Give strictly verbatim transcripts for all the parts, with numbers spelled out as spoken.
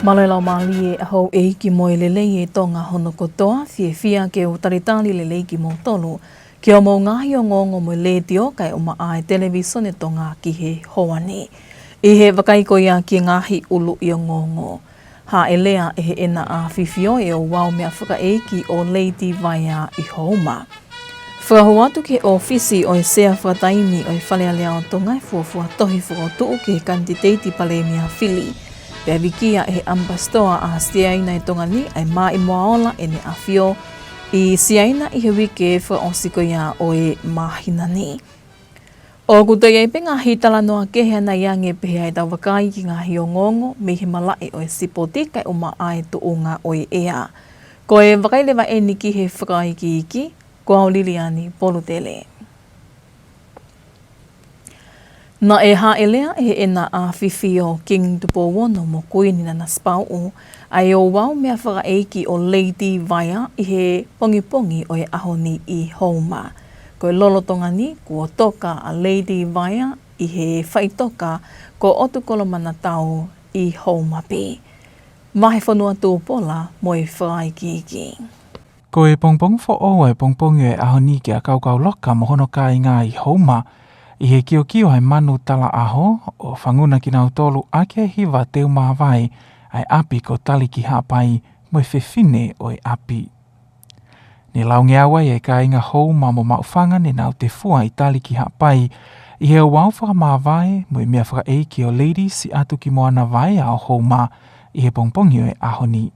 Mālō e laumālie ʻa houʻeiki mo e lelei ʻa Tonga hono kotoa, fiefia ke u talitali lelei kimoutolu ki hoʻomou ngaahi ongoongo mei he letiō kae ʻumaʻā e televīsone Tonga ki he houa ni. ʻI he vakai ko ia ki he ngaahi ʻuluʻi ongoongo. Hāʻele ʻe Heʻena ʻAfifio e ouau meʻafakaʻeiki ʻo Lady Vaea ʻi Houma. Fakahū atu ki he ʻōfisi ʻo e Sea Fakataimi ʻo e Fale Alea ʻo Tonga e fuofua tohi fokotuʻu ki he kanititeiti Palēmia fili. Pea vikia ʻe he ʻAmipasitoa ʻa Siaina ʻi Tonga ni ʻa e maʻimoa ola ʻEne ʻAfio ʻi Siaina ʻi he uike fakaʻosi ko ia ʻo e māhina ni. ʻOku toe ʻi ai pē ngaahi talanoa kehe ʻanai ange pehē ʻa ʻetau vakai ki he ngaahi ongoongo mei he malaʻe ʻo e sipoti kae ʻumaʻā e tuʻunga ʻo e ʻea. Ko e vakai leva eni ki he fakaikiiki, ko au Liliani Polutele. Naʻe hāʻele ʻe Heʻena ʻAfifio Kingi Tupou Ono mo Kuini Nanasipauʻu ʻa e ouau meʻafakaʻeiki ʻo Lady Vaea ʻi he pongipongi ʻo e ʻaho ni ʻi Houma. Ko e lolotonga ni kuo toka ʻa Lady Vaea ʻi he faʻitoka ko ʻOtukolomanatau ʻi Houma pē. Vahefonua Tupola mo e fakaikiiki. Ko e pongipongi foʻou ʻa e pongipongi ʻo e ʻaho ni kia Kaukauloka mo hono kāinga ʻi Houma, ʻi he kiokio ʻa e manu talaʻaho ʻo fanguna kinautolu ʻaki e hiva teu māvae ʻa e ʻapi ko Talikihaʻapai mo e fefine ʻo e ʻapi. Ne laungeau ai e kāinga Houma mo Maʻufanga ne nau tefua ʻi Talikihaʻapai ʻi he ouau fakamāvae mo e meʻafakaʻeiki ʻo Lady Siatukimoana Vaea ʻo Houma ʻi he pongipongi ʻo e ʻaho ni.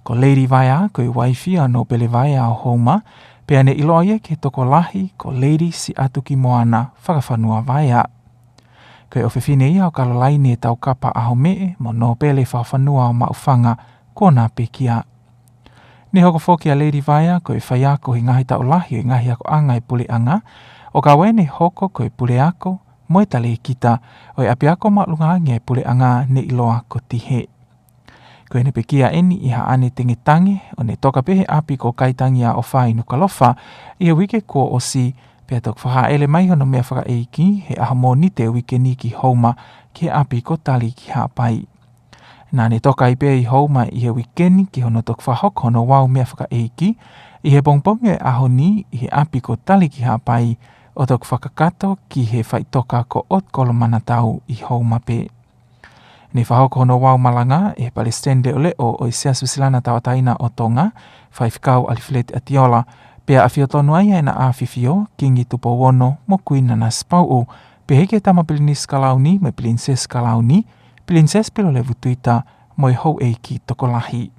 Ko Lady Vaea ko e uaifi ʻa Nōpele Vaea ʻo Houma, pea ne ʻiloa ia ki he tokolahi ko Lady Siatukimoana Fakafanua Vaea. Ko e ʻofefine ia ʻo Kalolaine Taukapa ʻAhomeʻe mo Nōpele Fakafanua ʻo Maʻufanga kuo na pekia. Ne hoko foki ʻa Lady Vaea ko e faiako he ngaahi taʻu lahi ʻo e ngaahi akoʻanga ʻa e puleʻanga, ʻo kau ai ʻene hoko ko e puleako mo e talēkita ʻo e ʻapiako māʻolunga ange ʻa e puleʻanga ne ʻiloa ko Tihe. Ko ʻene pekia eni ʻi Haʻane Tengetange, ʻo ne toka pē he ʻapi ko Kaitangiaʻofa ʻi Nukuʻalofa ʻi he uike kuo ʻosi, pea toki fakahāʻele mai hono meʻafakaʻeiki he ʻaho Mōnite uike ni ki Houma ki he ʻapi ko Talikihaʻapai. Naʻa ne toka ai pē ʻi Houma ʻi he uike ni ki hono toki fakahoko hono ouau meʻafakaʻeiki ʻi he pongipongi ʻo e ʻaho ni ʻi he ʻapi ko Talikihaʻapai, ʻo toki fakakakato ki he faʻitoka ko ʻOtukolomanatau ʻi Houma pē. Ne fakahoko hono ouau malanga ʻe he Palesiteni Leʻoleʻo ʻo e Siasi Uēsiliana Tauʻatāina ʻo Tonga, Faifekau ʻAlifeleti ʻAtiola, pea ʻafio tonu ai ʻa ʻEna ʻAfifio Kingi Tupou Ono mo Kuini Nanasipauʻu, pehē ki he Tama Pilinisi Kalauni mo e Pilinisesi Kalauni, Pilinisesi Pilolevu Tuita mo e houʻeiki tokolahi.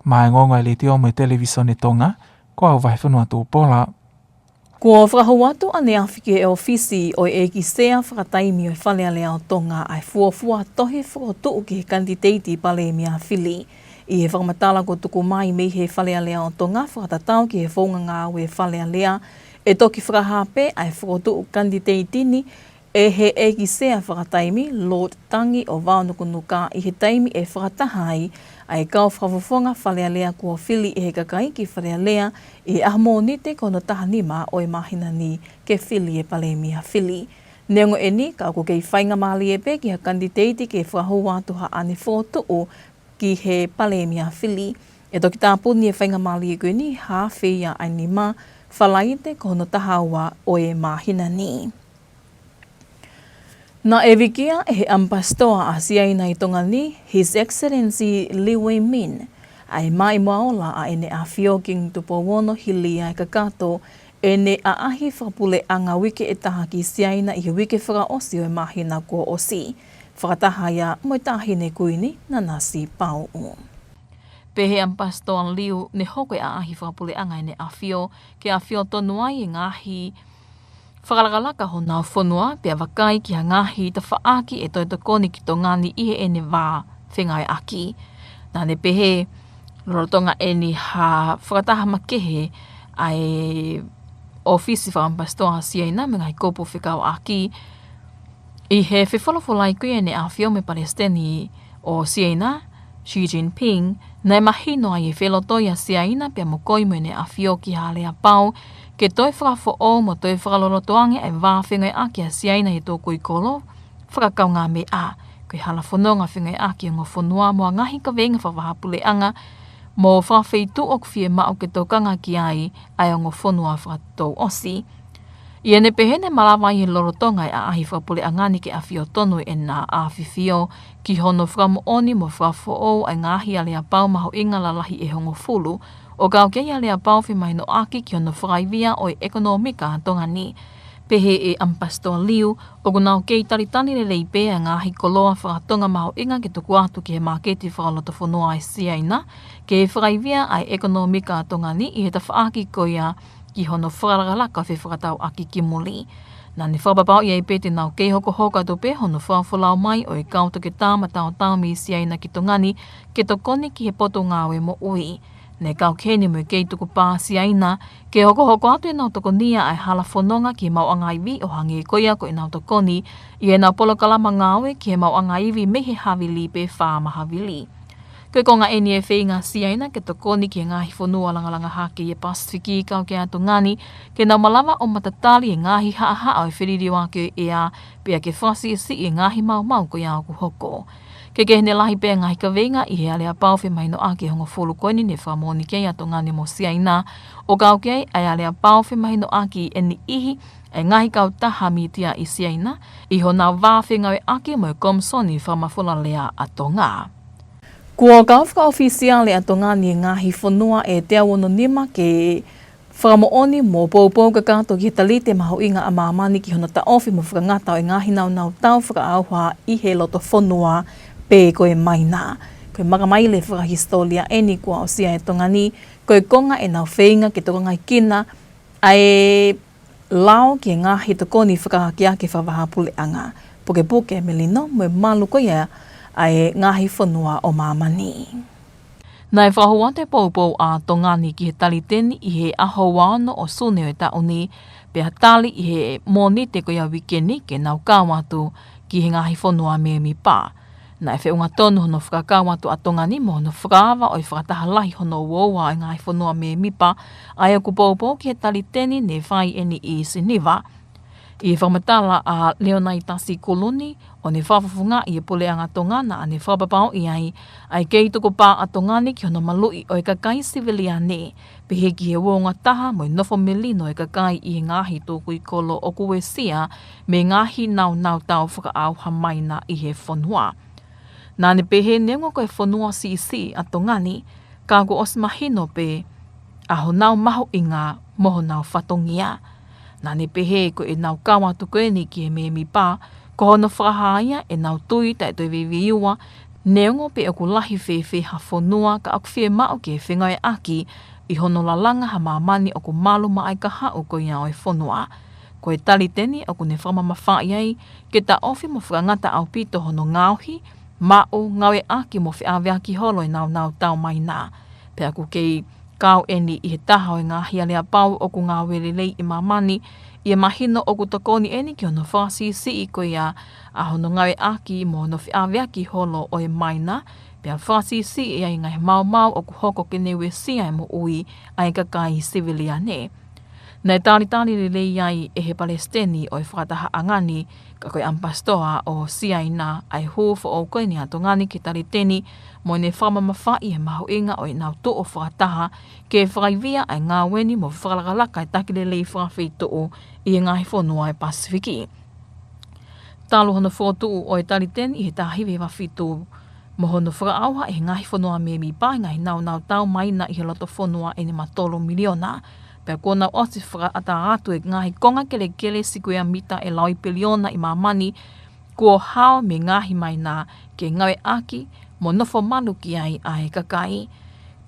Maʻá e ongoongo ʻa e Letiō mo e Televīsone Tonga, ko au Vahefonua Tupola. Kuo fakahū atu ʻaneafi ki he ʻōfisi ʻo e ʻEiki Sea Fakataimi ʻo e Fale Alea ʻo Tonga ʻa e fuofua tohi fokotuʻu ki he kanititeiti Palēmia fili. ʻI he fakamatala kuo tuku mai mei he Fale Alea ʻo Tonga fakatatau ki he founga ngāue Fale Alea, ʻe toki fakahā pē ʻa e fokotuʻu kanititeiti ni ʻe he ʻEiki Sea Fakataimi, Lord Tangi ʻo Vaonukunuka, ʻi he taimi ʻe fakataha ai ʻa e kau fakafofonga Fale Alea kuo fili ʻe he kakai ki Fale Alea ʻi he ʻaho Mōnite ko hono taha nima ʻo e māhina ni ke fili e Palēmia fili. Neongo eni, ka ʻoku kei faingamālie pē ki ha kanititeiti ke fakahū atu haʻane fokotuʻu ki he Palēmia fili. ʻE toki tāpuni e faingamālie ko eni, haafe ia ʻa e nima Falaite ko hono taha ua ʻo e māhina ni. Naʻe vikia ʻe he ʻAmipasitoa ʻa Siaina ʻi Tonga ni, His Excellency Liu Wei-min, ʻa e maʻimoa ola ʻa ʻEne ʻAfio Kingi Tupou Ono hili ʻa e kakato ʻene ʻaʻahi fakapuleʻanga uike ʻe taha ki Siaina ʻi he uike fakaʻosi ʻo e māhina kuo ʻosi. Fakataha ia mo e Taʻahine Kuini Nanasipauʻu. Pehē ʻe he ʻAmipasitoa Liu, ne hoko e ʻaʻahi fakapuleʻanga ʻEne ʻAfio ke ʻafio tonu ai e ngaahi fakalakalaka honau fonua, pea vakai ki ha ngaahi tafaʻaki ʻe toe tokoni ki Tonga ni ʻi heʻene vā fengāueʻaki. Naʻá ne pehē, lolotonga eni ha fakataha makehe ʻa e ʻōfisi fakaʻamipasitoa Siaina mo e ngaahi kupu fekauʻaki, ʻi he fefolofolai ko ia ʻEne ʻAfio mo e Palesiteni ʻo Siaina, Xi Jinping, naʻe mahino ai e felotoi ʻa Siaina pea mokoi mo ʻEne ʻAfio ki ha aleapau ke toe fakafoʻou mo toe fakaloloto ange ʻa e vā fengāueʻaki ʻa Siaina ʻi he tō kui kolo, fakakaungāmeʻa, Ko e hala fononga fengāueʻaki e ongo fonua mo e ngaahi kaveinga fakavahaʻapuleʻanga mo fakafeituʻu ʻoku fiemaʻu ke tokanga ki ai ʻa e ongo fonua fakatouʻosi. ʻI heʻene pehē naʻe malava ʻi he lolotonga e ʻaʻahi fakapuleʻanga ni ke ʻafio tonu ʻena ʻAfifio ki hono fakamoʻoni mo fakafoʻou ʻa e ngaahi aleapau mahuʻinga lalahi ʻe hongofulu, ʻo kau ki ai e aleapau femahinoʻaki ki hono fakaivia ʻo e ʻekonōmika ʻa Tonga ni. Pehē ʻe ʻAmipasitoa Liu, ʻoku nau kei talitali lelei pē ʻa e ngaahi koloa fakatonga mahuʻinga ke tuku atu ki he māketi fakalotofonua ʻa Siaina, ke fakaivia ʻa e ʻekonōmika ʻa Tonga ni ʻi he tafaʻaki ko ia ki hono fakalakalaka fefakatauʻaki ki muli. Naʻa ne fakapapauʻi ai pē te nau kei hokohoko atu pē hono fakafolau mai ʻo e kau toketā mataotao mei Siaina ki Tonga ni ke tokoni ki he Potungāue Moʻui. Naʻe kau ki heni mo e kei tukupā Siaina ke hokohoko atu ʻenau tokonia ʻa e hala fononga ki he maʻuʻanga ivi ʻo hangē ko ia ko ʻenau tokoni ʻi heʻenau polokalama ngāue ki he maʻuʻanga ivi mei he havili pe faama havili. Ko e konga ʻeni e feinga ʻa Siaina ke tokoni ki he ngaahi fonua langalanga hake ʻi he Pasifiki kau ki ai ʻa Tonga ni, ke nau malava ʻo matatali e ngaahi haʻahaʻa ʻo e feliliuaki ʻo e ʻea, pea ke fakasiʻisiʻi e ngaahi maumau ko ia ʻoku hoko. Kehekehe ne lahi pē ngaahi kaveinga ʻi he aleapau femahinoʻaki ʻe hongofulu ko eni ne fakamoʻoni ki ai ʻa Tonga ni mo Siaina, ʻo kau ki ai ʻa e aleapau femahinoʻaki ʻe niʻihi ʻa e ngaahi kautaha mītia ʻi Siaina, ʻi honau vā fengāueʻaki mo e Komisoni Fakamafola Lea ʻa Tonga. Kuo kau fakaʻofisiale ʻa Tonga ni ʻi he ngaahi fonua ʻe teau ono nima ke fakamoʻoni mo poupou kakato ki he talite mahuʻinga ʻa māmani ki hono taʻofi mo fakangata ʻo e ngaahi naunau tau fakaʻauha ʻi he loto fonua pe ko e maina. Ko e makamaile fakahisitōlia ʻeni kuo aʻusia ʻe Tonga ni, ko e konga ʻenau feinga ke tokangaekina ʻa e lao ki he ngaahi tokoni fakahakeaki fakavahaʻapuleʻanga, pukepuke e melino mo e malu ko ia ʻa e ngaahi fonua ʻo māmani. Naʻe fakahū atu e poupou ʻa Tonga ni ki he talite ni ʻi he ʻaho ua ono ʻo Sune ʻo e taʻu ni, pea tali ʻi he Mōnite ko ia uike ni ke nau kau atu ki he ngaahi fonua mēmipa. Naʻe feʻunga tonu hono fakakau atu ʻa Tonga ni mo hono fakaava ʻo e fakataha lahi hono uaua ʻo e ngaahi fonua mēmipa, ʻa ia ʻoku poupou ki he talite ni ne fai ʻeni ʻi Siniva. ʻI he fakamatala ʻa Leonaitasi Kuluni, ʻo ne fakafofongaʻi e Puleʻanga Tonga, naʻa ne fakapapauʻi ai ʻa e kei tukupā ʻa Tonga ni ki hono maluʻi ʻo e kakai siviliane, pehē ki he uouangataha mo e nofo melino e kakai ʻi he ngaahi tukui kolo ʻoku uesia mei he ngaahi naunau tau fakaʻauha maina ʻi he fonua. Naʻa ne pehē neongo ko e fonua siʻisiʻi ʻa Tonga ni, ka kuo ʻosi mahino pē ʻa honau mahuʻinga mo honau fatongia. Naʻa ne pehē ko ʻenau kau atu ko eni ki he mēmipa, ko hono fakahā ia ʻenau tui taʻe toe veiveiua, neongo pe ʻoku lahi fēfē ha fonua ka ʻoku fiemaʻu ke fengāueʻaki ʻi hono lalanga ha māmani ʻoku malu maʻa e kahaʻu ko ia ʻo e fonua. Ko e talite ni ʻoku ne fakamamafaʻi ai ke taʻofi mo fakangata ʻaupito hono ngaohi, maʻu, ngāueʻaki mo feʻaveaki holo e naunau tau maina. Pea ʻoku kei kau eni ʻi he taha ʻo e ngaahi aleapau ʻoku ngāue lelei ʻi māmani, ʻi he mahino ʻoku tokoni eni ki hono fakasiʻisiʻi ko ia ʻa hono ngāueʻaki mo hono feʻaveaki holo ʻo e maina, pea fakasiʻisiʻi ai e ngaahi maumau ʻoku hoko ke ne uesia e moʻui ʻa e kakai siviliane. Naʻe talitali lelei ai ʻe he Palesiteni ʻo e fakatahaʻanga ni, ka ko e ʻAmipasitoa ʻo Siaina, ʻa e hū foʻou ko eni ʻa Tonga ni ki he talite ni, mo ne fakamamafaʻi e mahuʻinga ʻo ʻenau tuʻu fakataha ke fakaivia ʻa e ngāue ni mo fakalakalaka e taki lelei fakafeituʻu ʻi he ngaahi fonua ʻo e Pasifiki. Talu hono fokotuʻu ʻo e talite ni ʻi he taha hiva hiva fitu, mo hono fakaʻauha ʻe he ngaahi fonua mēmipa e ngaahi naunau tau maina ʻi he loto fonua ʻe nima tolu miliona. Pea kuo nau ʻosi fakaʻatā atu e ngaahi konga kelekele sikuea mita ʻe laui piliona ʻi māmani, kuo hao mei he ngaahi maina ke ngāueʻaki mo nofo malu ki ai ʻa e kakai.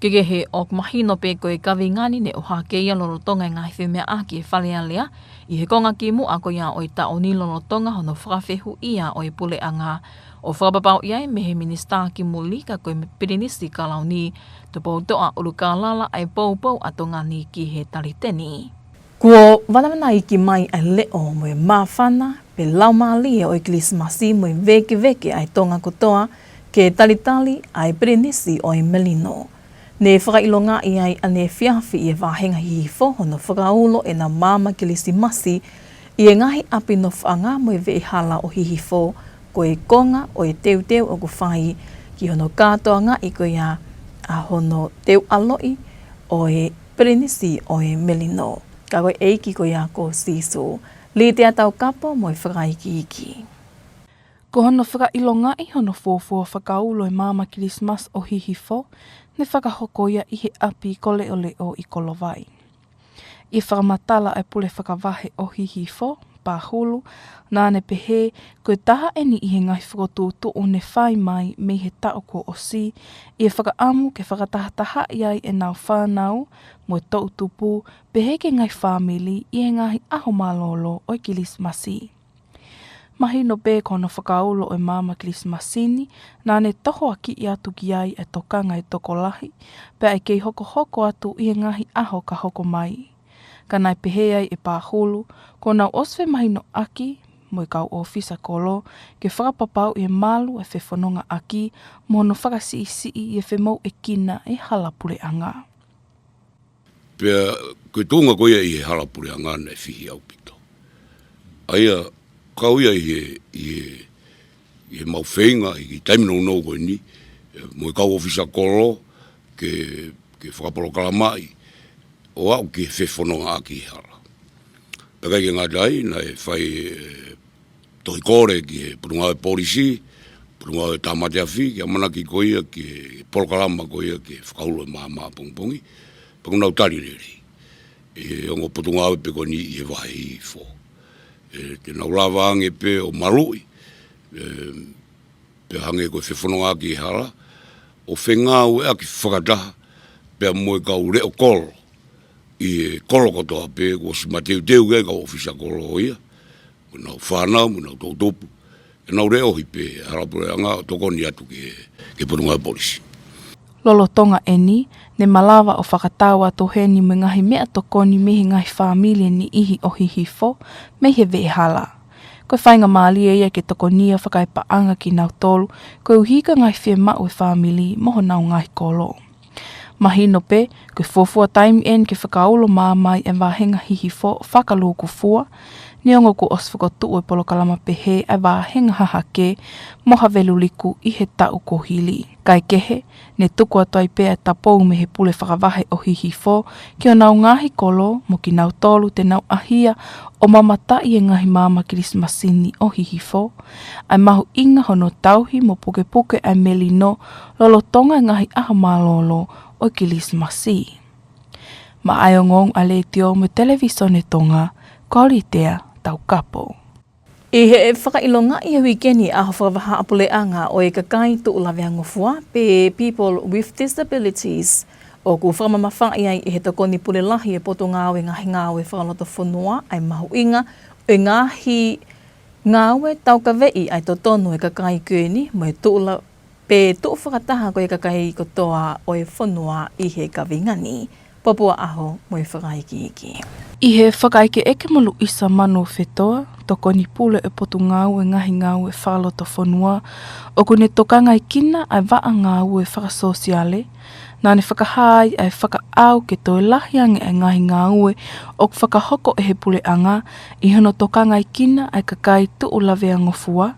Kehekehe ʻoku mahino pē ko e kaveinga ni ne ʻohake ia lolotonga e ngaahi femeʻaʻaki ʻa e Fale Alea, ʻi he konga kimuʻa ko ia ʻo e taʻu ni lolotonga hono fakafehuʻia ʻo e Puleʻanga, ʻo fakapapauʻi ai mei he Minisitā ki Muli ka ko e Pilinisi Kalauni Tupoutoʻa ʻUlukālala ʻa e poupou ʻa Tonga ni ki he talite ni. Kuo vanavanaiki mai ʻa e leʻo mo e māfana pe laumālie ʻo e Kilisimasi mo e vēkeveke ʻa e Tonga kotoa ke talitali ʻa e Pilinisi ʻo e Melino. Ne fakaʻilongaʻi ai ʻaneefiafi ʻi he vāhenga Hihifo hono fakaulo ʻenau maama Kilisimasi ʻi he ngaahi ʻapi nofoʻanga mo e veʻehala ʻo Hihifo, Ko e konga ʻo e teuteu ʻoku fai ki hono kātoangaʻi ko ia ʻa hono teu ʻaloʻi ʻo e Pilinisi ʻo e Melino. Ka ko e ʻEiki ko ia ko Sīsū. Litia Taukapo mo e fakaikiiki. Ko hono fakaʻilongaʻi hono fuofua fakaulo e maama Kilisimasi ʻo Hihifo, ne fakahoko ia ʻi he ʻapi ko Leʻoleʻo ʻi Kolovai. ʻI he fakamatala ʻa e pule fakavahe ʻo Hihifo, Pahulu, naʻa ne pehē, ko e taha eni ʻi he ngaahi fokotuʻutuʻu ne fai mai mei he taʻu kuo ʻosi, ʻi he fakaʻamu ke fakatahatahaʻi ai ʻenau fānau mo e toʻutupu, pehē ki he ngaahi fāmili ʻi he ngaahi ʻaho mālōlō ʻo e Kilisimasi. Mahino pē ko hono fakaulo ʻo e maama Kilisimasi ni, naʻa ne tohoakiʻi atu ki ai e tokanga e tokolahi, pea ʻe kei hokohoko atu ʻi he ngaahi ʻaho ka hoko mai. Ka naʻe pehē ai ʻe Pahulu, kuo nau ʻosi femahinoʻaki mo e kau ʻōfisa kolo, ke fakapapauʻi e malu e fefonongaʻaki, mo hono fakasiʻisiʻi ʻi he femouʻekina e hala puleʻanga. Pea ko e tuʻunga ko ia ʻi he hala puleʻanga naʻe fihi ʻaupito. ʻA ia, kau ia ʻi he, ʻi he, ʻi he mau feinga, ʻi he taimi nounou ko eni, mo e kau ʻōfisa kolo, ke, ke fakapolokalamaʻi, ʻo aʻu ki he fefonongaʻaki he hala. Pea ʻikai ke ngata ai, naʻe fai, e, tohi kole ki he Potungāue Polisi, Potungāue Tāmate Afi, ke ʻamanaki ko ia ki he polokalama ko ia ki he fakaulo e maama ʻapongipongi, pea kuo nau tali lelei. ʻE ongo potungāue pē ko eni ʻi he vahe Hihifo. ʻE, te nau lava ange pē ʻo maluʻi, e, pea hangē ko e fefonongaʻaki he hala, ʻo fengāueʻaki fakataha, pea mo e kau leʻo kolo, ʻi he kolo kotoa pē, kuo ʻosi mateuteu ki ai kau ʻōfisa kolo ia, mo ʻenau fānau, mo ʻenau toʻutupu, ʻenau leʻohi pē, hala puleʻanga ʻo tokoni atu ki he, ki he Potungāue Polisi. Lolotonga eni, ne malava ʻo fakatau atu heni mo e ngaahi meʻatokoni mei he ngaahi fāmili ʻe niʻihi ʻo Hihifo, mei he veʻehala. Ko e faingamālie ia ke tokonia fakaepaʻanga kinautolu, koeʻuhi ko e ngaahi fiemaʻu e fāmili mo honau ngaahi kolo. Mahino pē, ko e fuofua taimi eni ke fakaulo maama ai e vāhenga Hihifo fakalūkufua, neongo kuo ʻosi fokotuʻu e polokalama pehē ʻa e vāhenga Hahake mo Haveluliku ʻi he taʻu kuo hili. Kaekehe, ne tuku atu ai pē ʻa e tapou mei he pule fakavahe ʻo Hihifo ki honau ngaahi kolo mo kinautolu te nau ʻahia ʻo mamataʻi e ngaahi maama Kilisimasi ni ʻo Hihifo, ʻa e mahuʻinga hono tauhi mo pukepuke ʻa e melino lolotonga e ngaahi ʻaho mālōlō ʻo e Kilisimasi. Maʻa e ongoongo ʻa e Letiō mo e Televīsone Tonga, ko Litia Taukapo. ʻI he fakaʻilongaʻi he uike ni ʻa e ʻaho fakavahaʻapuleʻanga ʻo e kakai tuʻu laveangofua pe People with Disabilities, ʻoku fakamamafaʻi ai ʻe he Tokoni Pule Lahi e Potungāue Ngaahi Ngāue Fakalotofonua ʻa e mahuʻinga ʻo e ngaahi ngāue taukaveʻi ʻa e totonu e kakai ko eni mo e tuʻu la-, pe tuʻu fakataha ko e kakai kotoa ʻo e fonua ʻi he kaveinga ni. Popua ʻAho mo e fakaikiiki. ʻI he fakaʻekeʻeke mo Luisa Manuofetoa, Tokoni Pule e Potungāue Ngaahi Ngāue Fakalotofonua, ʻoku ne tokangaekina ʻa e vaʻa ngāue fakasōsiale, naʻa ne fakahā ai ʻa e fakaʻau ke toe lahi ange ʻa e ngaahi ngāue ʻoku fakahoko ʻe he puleʻanga ʻi hono tokangaekina ʻa e kakai tuʻu laveangofua,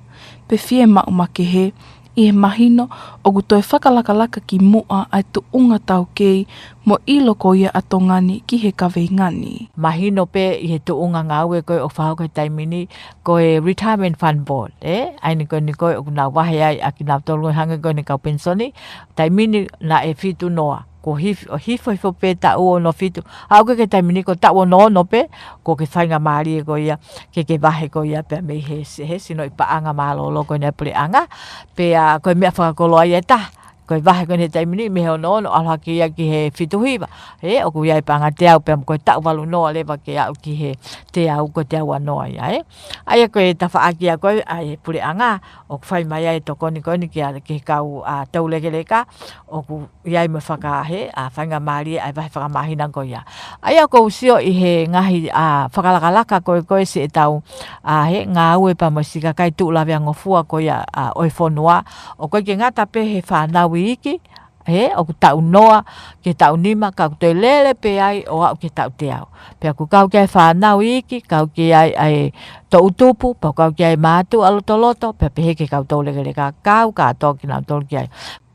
pe fiemaʻu makehe, ʻi he mahino ʻoku toe fakalakalaka ki muʻa ʻa e tuʻunga taukei mo e ʻilo ko ia ʻa Tonga ni ki he kaveinga ni. Mahino pē ʻi he tuʻunga ngāue ko ē ʻoku fakahoko he taimi ni, ko e Retirement Fund Board, ē? ʻA eni ko eni ko ē ʻoku nau vahe ai ʻa kinautolu hangē ko eni kau penisoni, taimi ni naʻe fitu noa. Kuo hif-, ʻo hifo hifo pē taʻu ono fitu. Aʻu ki he taimi ni ko e taʻu ono ono pē, ko e faingamālie ko ia, ke ke vahe ko ia pea mei he, he sinoʻi paʻanga mālōlō ko eni ʻa e puleʻanga. Pea ko e meʻa fakakoloa ia ʻe taha. Ko e vahe ko eni he taimi ni, mei he ono ono, ʻalu hake ia ki he fitu hiva. Ē, ʻoku ʻi ai e paʻanga teau pea ko e taʻu valu noa leva ke aʻu ki he teau, ko e teau ua noa ia, ē. ʻA ia ko e tafaʻaki ia ko ē ʻa e puleʻanga, ʻoku fai mai ai e tokoni ko eni ki he, ki he kau, ʻa, taulekeleka, ʻoku ʻi ai mo e faka-, he, ʻa, faingamālie ʻa e vahe fakamāhina ko ia. ʻA ia ʻoku ou sio ʻi he ngaahi, ʻa, fakalakalaka ko ē ko ē siʻetau, ʻa, he, ngāue pea mo e siʻi kakai tuʻu laveangofua ko ia, ʻa, ʻo e fonua. ʻOku ʻikai ke ngata pē he fānau iiki, He, ʻoku taʻu noa ki he taʻu nima, ka ʻoku toe lele pē ai ʻo aʻu ki he taʻu teau. Pea ʻoku kau ki ai e fānau iiki, kau ki ai ʻa e toʻutupu, pea ʻoku kau ki ai e mātuʻa lotoloto, pea pehē ki he kau toulekeleka, kau kātoa kinautolu ki ai.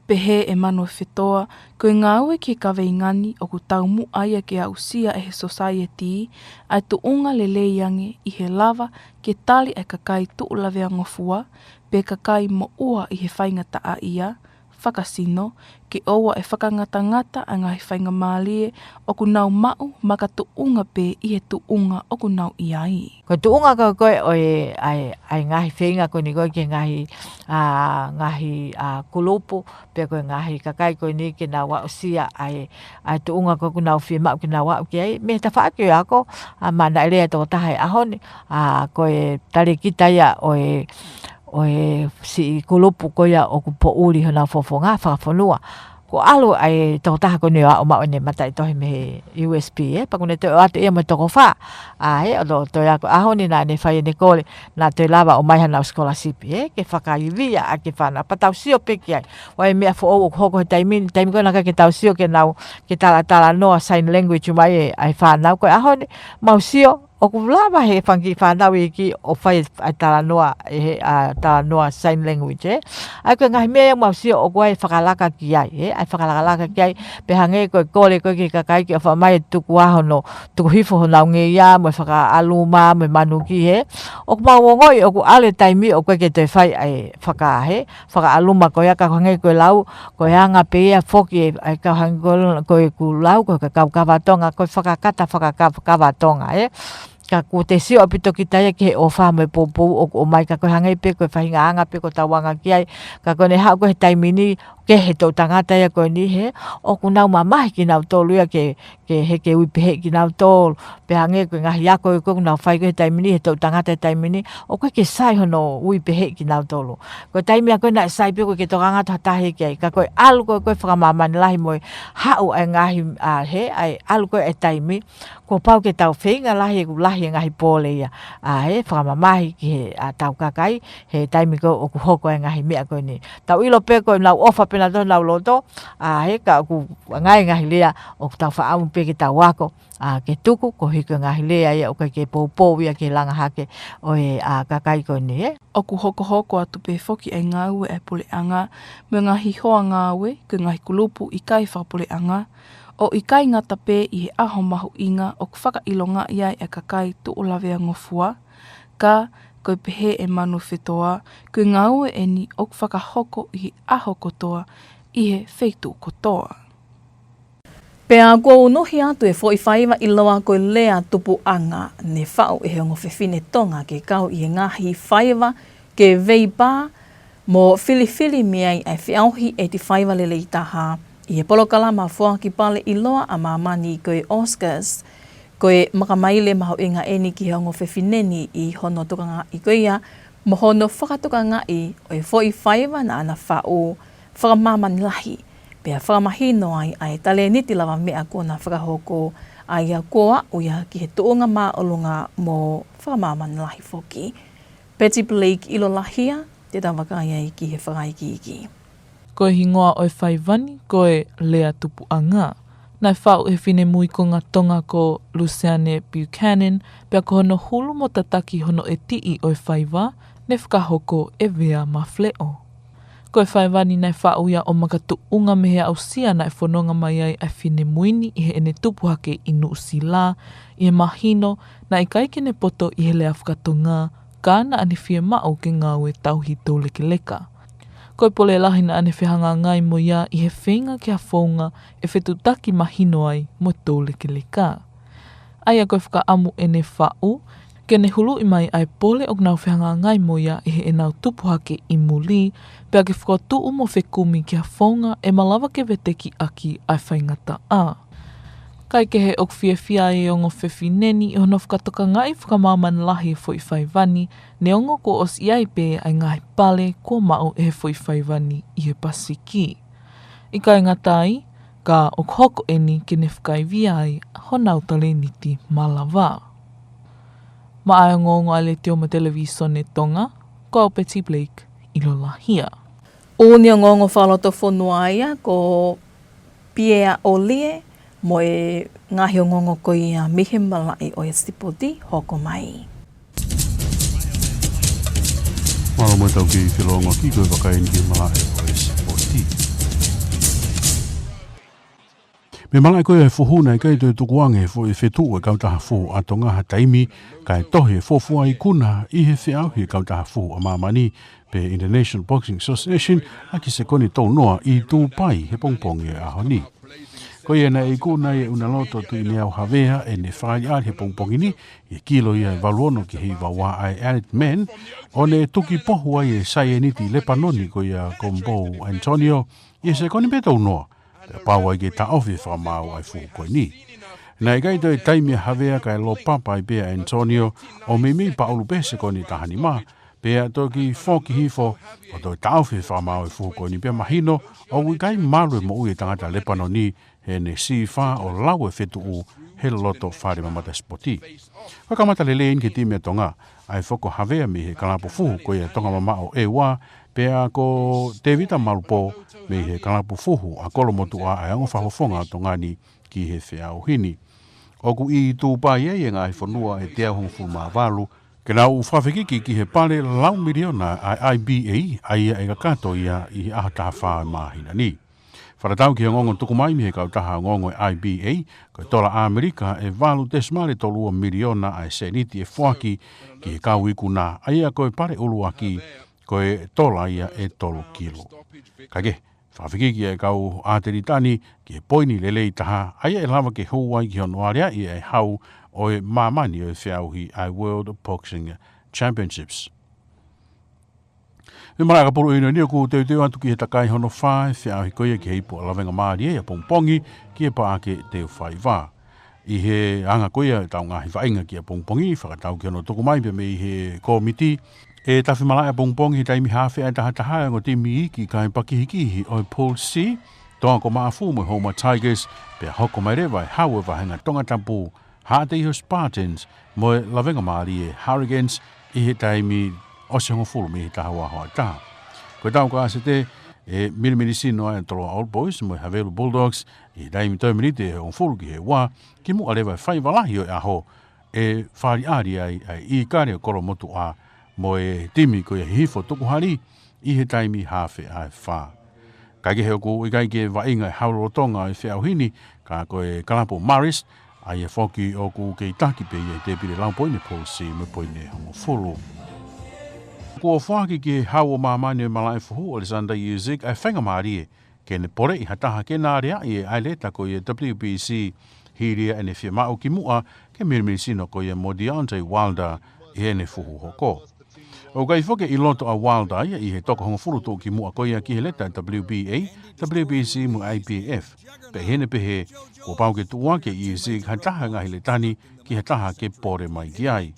Pehē ʻe Manuofetoa, ko e ngāue ki he kaveinga ni ʻoku taumuʻa ia ke aʻusia ʻe he sōsaieti ʻa e tuʻunga lelei ange ʻi he lava ke tali ʻa e kakai tuʻu laveangofua, pe kakai moʻua ʻi he faingataʻaʻia fakasino, ke ʻoua ʻe fakangatangata ʻa e ngaahi faingamālie ʻoku nau maʻu makatuʻunga pē ʻi he tuʻunga ʻoku nau ʻi ai. Ko e tuʻunga ko ē ʻo e, ʻa e, ʻa e ngaahi feinga ko eni ko ē ki he ngaahi, ʻa, ngaahi, ʻa, kulupu, pe ko e ngaahi kakai ko eni ke nau aʻusia ʻa e, ʻa e tuʻunga ko ē ʻoku nau fiemaʻu ke nau aʻu ki ai. Mei he tafaʻaki ʻo e ako, ʻa, ma naʻe lea e tokotaha he ʻaho ni, ʻa, ko e talēkita ia ʻo e, ʻo e siʻi kulupu ko ia ʻoku poʻuli honau fofonga fakafonua. Kuo ʻalu ʻa e tokotaha ko eni ʻo aʻu maʻu ʻene mataʻitohi mei he U S P, ē, pea kuo ne toe ʻoatu ia mo e toko fā. ʻA, ē, ʻo toe ako ʻaho ni naʻa ne fai ʻene kole, naʻa toe lava ʻo ʻomai hanau scholarship, ē, ke fakaivia ʻaki e fānau, pea tau sio pē ki ai. ʻOku ʻi ai e meʻa foʻou ʻoku hoko he taimi ni, taimi ko ē naʻe ʻikai ke tau sio ke nau, ke talatalanoa sign language mai e, ʻa e fānau ko ē ʻaho ni, mau sio, ʻoku lava he fanga kiʻi fānau iiki ʻo fai ʻa e talanoa, ʻe he, ʻa, talanoa sign language, ē. ʻA ia ko e ngaahi meʻa ia mau sio ʻoku ʻi ai e fakalaka ki ai, ē. ʻA e fakalakalaka ki ai, pea hangē ko e kole ko ē ki he kakai ke ʻofa mai ʻo tuku ā hono, tuku hifo honau ngeia, mo e fakaʻaluma, mo e manuki, ē. ʻOku mau ongoʻi, ʻoku ʻalu e taimi ʻoku ʻikai ke toe fai ʻa e faka-, ē, fakaʻaluma ko ia ka ko e hangē ko e lau, ko e anga pē ia foki e, ʻa e kau hangē ko, ko ʻeku lau, ko e kaukau kava Tonga, ko e fakakata fakakava Tonga, ē. Ka ʻoku te sio ʻaupito kita ia ki he ʻofa mo e poupou ʻoku ʻomai ka ko e hangē pē ko e faʻahinga anga pē ʻoku tau anga ki ai. Ka ko ʻene haʻu ko ē he taimi ni, ki he toʻu tangata ia ko eni he, ʻoku nau mamahi kinautolu ia ke, ke heke ui pehē kinautolu. Pea hangē ko e ngaahi ako ē ʻoku nau fai ko ē he taimi ni, he toʻu tangata he taimi ni, ʻoku ʻikai ke sai hono ui pehē kinautolu. Ko e taimi ia ko ē naʻe sai pē ko ē ke tokanga atu ha taha ki ai. Ka ko e ʻalu ko ē ko ē fakamāmani lahi mo e haʻu ʻa e ngaahi, ʻa, he, ʻa e ʻalu ko ē e taimi, kuo pau ke tau feinga lahi ʻeku lahi e ngaahi pole ia. ʻA, he, fakamamahi ki he, ʻa, tau kakai, he taimi ko ē ʻoku hoko ai e ngaahi meʻa ko eni. Tau ʻilo pē ko ʻenau ʻofa pē nautolu honau loto, ʻa, he, ka ʻoku ʻi ai e ngaahi lea, ʻoku tau fakaʻamu pē ke tau ako, ʻa, ke tuku, koeʻuhi ko e ngaahi lea ia ʻoku ʻikai ke poupou ia ke langa hake ʻo e, ʻa, kakai ko eni, ē. ʻOku hokohoko atu pē foki ʻa e ngāue ʻa e puleʻanga, mo e ngaahi hoa ngāue, ko e ngaahi kulupu ʻikai fakapuleʻanga, ʻo ʻikai ngata pē ʻi he ʻaho mahuʻinga ʻoku fakaʻilongaʻi ai ʻa e kakai tuʻu laveangofua, ka ko e pehē ʻe Manuofetoa, ko e ngāue eni ʻoku fakahoko ʻi he ʻaho kotoa, ʻi he feituʻu kotoa. Pea kuo unuhi atu e foʻi faiva ʻiloa ko e Lea Tupuʻanga, ne faʻu ʻe he ongo fefine Tonga ke kau ʻi he ngaahi faiva ke veipā mo filifili mei ai ʻa e feʻauhi ʻeti faiva lelei taha ʻi he polokalama foaki pale ʻiloa ʻa māmani ko e Oscars. Ko e makamaile mahuʻinga eni ki he ongo fefine ni ʻi hono tokangaʻi ko ia mo hono fakatokangaʻi ʻo e foʻi faiva naʻa na faʻu fakamāmani lahi. Pea fakamahino ai ʻa e talēniti lavameʻa kuo na fakahoko, ʻa ia kuo aʻu ia ki he tuʻunga māʻolunga mo fakamāmani lahi foki. Betty Blake ʻIlolahia, te tau vakai ai ki he fakaikiiki. Ko e hingoa ʻo e faiva ni ko e Lea Tupuʻanga. Naʻe faʻu ʻe he finemui konga Tonga ko Luseane Buchanan, pea ko hono hulu mo tataki hono ʻetiʻi ʻo e faiva, ne fakahoko ʻe Vea Mafleʻo. Ko e faiva ni naʻe faʻu ia ʻo makatuʻunga mei he aʻusia naʻe fononga mai ai ʻa e finemui ni ʻi heʻene tupu hake ʻi Nuʻusila, ʻi he mahino naʻe ʻikai ke ne poto ʻi he lea faka-Tonga, ka naʻa ne fiemaʻu ke ngāue tauhi toulekeleka. Ko e pole lahi naʻa ne fehangahangai mo ia ʻi he feinga ki ha founga ʻe fetuʻutaki mahino ai mo e toulekeleka. ʻA ia ko e fakaʻamu ʻene faʻu, ke ne huluʻi mai ʻa e pole ʻoku nau fehangahangai mo ia ʻi heʻenau tupu hake ʻi muli, pea ke fokotuʻu mo fekumi ki ha founga ʻe malava ke veteki ʻaki ʻa e faingataʻa. Kaekehe ʻoku fiefia ai e ongo fefine ni ʻi hono fakatokangaʻi fakamāmani lahi e foʻi faiva ni, neongo kuo ʻosi ʻi ai pē ʻa e ngaahi pale kuo maʻu ʻe he foʻi faiva ni ʻi he Pasifiki. ʻIkai ngata ai, ka ʻoku hoko eni ke ne fakaivia ai honau talēniti malava. Maʻa e ongoongo ʻa e Letiō mo e Televīsone Tonga, ko au Betty Blake ʻIlolahia. ʻUni ongoongo fakalotofonua ia ko Pea ʻOlie mo e ngaahi ongoongo ko ia mei he malaʻe ʻo e sipoti hoko mai. Mālō mo e tau kei felongoaki ko e vakai eni ki he malaʻe ʻo e sipoti. Mei he malaʻe ko ia ʻo e fuhu naʻe ʻikai toe tukuange foʻi fetuʻu ʻa e kautaha fuhu ʻa Tonga ha taimi, kae tohi e fuofua ikuna ʻi he feʻauhi ʻa e kautaha fuhu ʻa māmani pe International Boxing Association ʻaki e sekoni tolu noa ʻi Dubai he pongipongi ʻo e ʻaho ni. Ko ia naʻe ikuna ʻe ʻUnaloto Tuʻineau Havea ʻene fakaʻaliʻali he pongipongi ni, ʻi he kilo ia ʻe valu ono ki he hiva ua ʻa e Elite Men, ʻo ne tuki pohu ai e saieniti Lepanoni ko ia Kumbou Antonio ʻi he sekoni pē tolu noa, pea pau ai ke taʻofi e fakamaau ʻa e fuhu ko eni. Naʻe ʻikai toe taimi ʻa Havea kae lōpapa ai pē ʻa Antonio ʻo meimei paʻulu pē he sekoni ʻe taha nima, pea toki foki hifo ʻo toe taʻofi e fakamaau ʻa e fuhu ko eni pea mahino ʻoku ʻikai malu e moʻui ʻa e tangata Lepanoni heʻene sīfā ʻo lau e fetuʻu he loto fale mamata sipoti. Ko e kamata lelei eni ki he timi ʻa Tonga, ʻa e foki ʻo Havea mei he kalapu fuhu ko ia ʻa e Tonga Mamaʻo ʻEua, pea ko Tevita Malupō mei he kalapu fuhu ʻa Kolomotuʻa, ʻa e ongo fakafofonga ʻo Tonga ni ki he feʻauhi ni. ʻOku ʻi Dubai ai e ngaahi fonua ʻe teau hongofulu mā valu, ke nau fakafekiki ki he pale lau miliona ʻa e I B A, ʻa ia ʻe kakato ia ʻi he ʻaho taha fā ʻo e māhina ni. Fakatatau ki he ongoongo tuku mai mei he kautaha ongoongo ʻa e I B A, ko e tola ʻAmelika ʻe valu tesimale tolu ua miliona ʻa e sēniti ʻe foaki ki he kau ikuna, ʻa ia ko e pale ʻuluaki ko e tola ia ʻe tolu kilo. Kae kehe, fakafekiki ʻa e kau ʻatelita ni ki he poini lelei taha, ʻa ia ʻe lava ke hū ai ki hono aleaʻi ʻa e hau ʻo e māmani ʻo e feʻauhi ʻa e World Boxing Championships. Mei he malaʻe ʻakapulu ʻiunioni, ʻoku teuteu atu ki he takai hono fā e feʻauhi ko ia ki he ipu ʻa Lavengamālie ʻapongipongi ki he Paʻake Teufaiva. ʻI he anga ko ia ʻetau ngaahi vaʻinga ki ʻapongipongi, fakatatau ki hono tuku mai pē mei he kōmiti, ʻe tafi malaʻe ʻapongipongi he taimi haafe ʻa e taha taha e ongo timi iiki kai pakihikihi ʻo e Pool C, Tonga ko Maʻafu mo e Houma Tigers, pea hoko mai leva e hau ʻo e vāhenga Tongatapu, Haʻateiho Spartans mo e Lavengamālie Hurricanes ʻi he taimi ʻosi hongofulu mei he taha ua hoʻatā. Ko e tau kasete, ʻe milimili sino ai ʻa e Toloa Old Boys mo e Havelu Bulldogs ʻi he taimi toe miniti ʻe hongofulu ki he ua, kimuʻa leva e faiva lahi ʻo e ʻaho, ʻe fakaʻaliʻali ai ʻa e ʻīkale ʻo Kolomotuʻa mo e timi ko ia Hihifo Tukuhali ʻi he taimi haafe ʻa e fā. Kae kehe, ʻoku ʻikai ke vaʻinga e hau lolotonga ʻo e feʻauhi ni, ka ko e kalapu Marist, ʻa ia foki ʻoku kei taki pē ia ʻi he tēpile lau poini Pool C mo e poini ʻe hongofulu. Kuo foaki ki he hau ʻo māmani ʻo e malaʻe fuhu ʻo Alexander Usyk ʻa e faingamālie ke ne poleʻi ha taha ke na aleaʻi ʻa e leta ko ia W B C, hili ia ʻene fiemaʻu kimuʻa ke milimili sino ko ia mo Deontay Wilder ʻi heʻene fuhu hoko. ʻOku ʻikai foki ʻi loto ʻa Wilder ia ʻi he toko hongofulu tuʻukimuʻa ko ia ki he leta W B A, W B C mo e I B F. Pea ʻi heʻene pehē, kuo pau ke tuʻuaki ʻe Usyk ha taha ngaahi leta ni ki ha taha ke pole mai ki ai.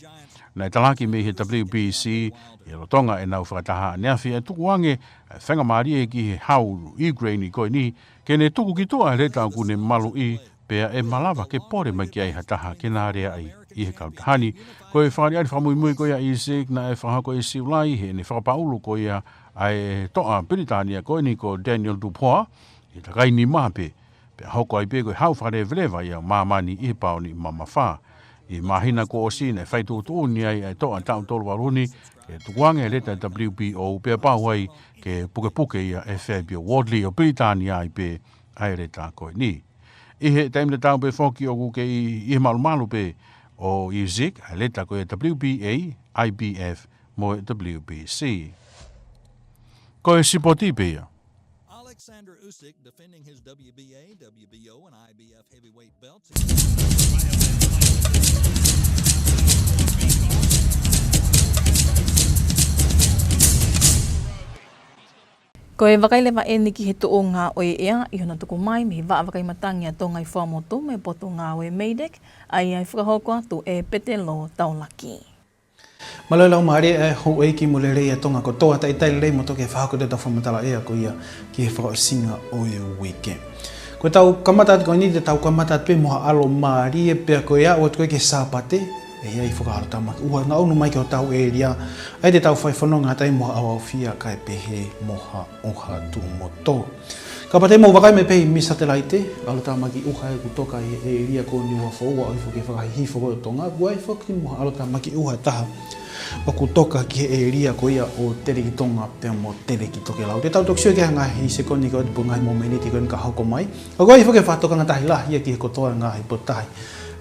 Naʻe talaki mei he W B C, ʻi he lolotonga ʻenau fakataha ʻaneafi, ʻe tukuange ʻa e faingamālie ki he hau Ukraine ko eni ke ne tuku ki tuʻa e leta ʻoku ne maluʻi, pea ʻe malava ke pole mai ki ai ha taha ke na aleaʻi ʻi he kautaha ni. Ko e fakaʻaliʻali fakamuimui ko ia ʻa Usyk naʻe fakahoko ʻi Siulai heʻene fakapaʻulu ko ia ʻa e toʻa Pilitānia ko eni ko Daniel Dubois, ʻi he takai nima pē, pea hoko ai pē ko e hau fakaleveleva ia ʻo māmani ʻi he paoni mamafa. ʻI he māhina kuo ʻosi naʻe fai tuʻutuʻuni ai ʻa e toʻa taʻu tolu valu ni ke tukuange e leta W B O, pea pau ai ke pukepuke ia ʻe Fabio Wardley ʻo Pilitānia ai pē ʻa e leta ko eni. ʻI he taimi tatau pē foki ʻoku kei ʻi he malumalu pē ʻo Usyk ʻa e leta ko ia W B A, I B F mo e W B C. Ko e sipoti pē ia. Alexander Usyk defending his W B A, W B O, and I B F heavyweight belts. Ko e vakai leva eni ki he tuʻunga ʻo e ʻea ʻi hono tuku mai mei he Vaʻa Vakai Matangi ʻa Tonga ʻi Fuaʻamotu mo e Potungāue MEIDECC, ʻa ia ʻe fakahoko atu ʻe Petelo Taulaki. Mālō e laumālie ʻa e houʻeiki mo e lelei ʻa Tonga kotoa, talitali lelei mo toki fakahoko atu ʻetau fakamatala ʻea ko ia ki he fakaʻosinga ʻo e uike. Ko ʻetau kamata atu ko eni, te tau kamata atu pē mo ha ʻalomālie, pea ko e aʻu atu ko ē ki he Sāpate, ʻE ʻi ai foki ha ʻalotāmaki ʻuha ngaʻunu mai ki hotau ʻēlia, ʻa ia te tau fai fononga atu ai mo ha ʻauʻaufia kae pehē mo ha ʻuha tuʻu motu. Kapau te mou vakai mai pē ʻi he satelaite, ʻalotāmaki ʻuha ʻoku toka ʻi he ʻēlia ko eni ʻo Uafoʻou ʻo aʻu hifo ki he fakahihifo ko ia ʻo Tonga, ʻoku ʻi ai foki mo ha ʻalotāmaki ʻuha ʻe taha ʻoku toka ki he ʻēlia ko ia ʻo Telekitonga pea mo Telekitokelau. Te tau toki sio ki he ngaahi sekoni ko eni pe ngaahi mōmeniti ko eni ka hoko mai. ʻOku ʻi ai foki e fakatokanga tahi lahi ia ki he kotoa e ngaahi potutahi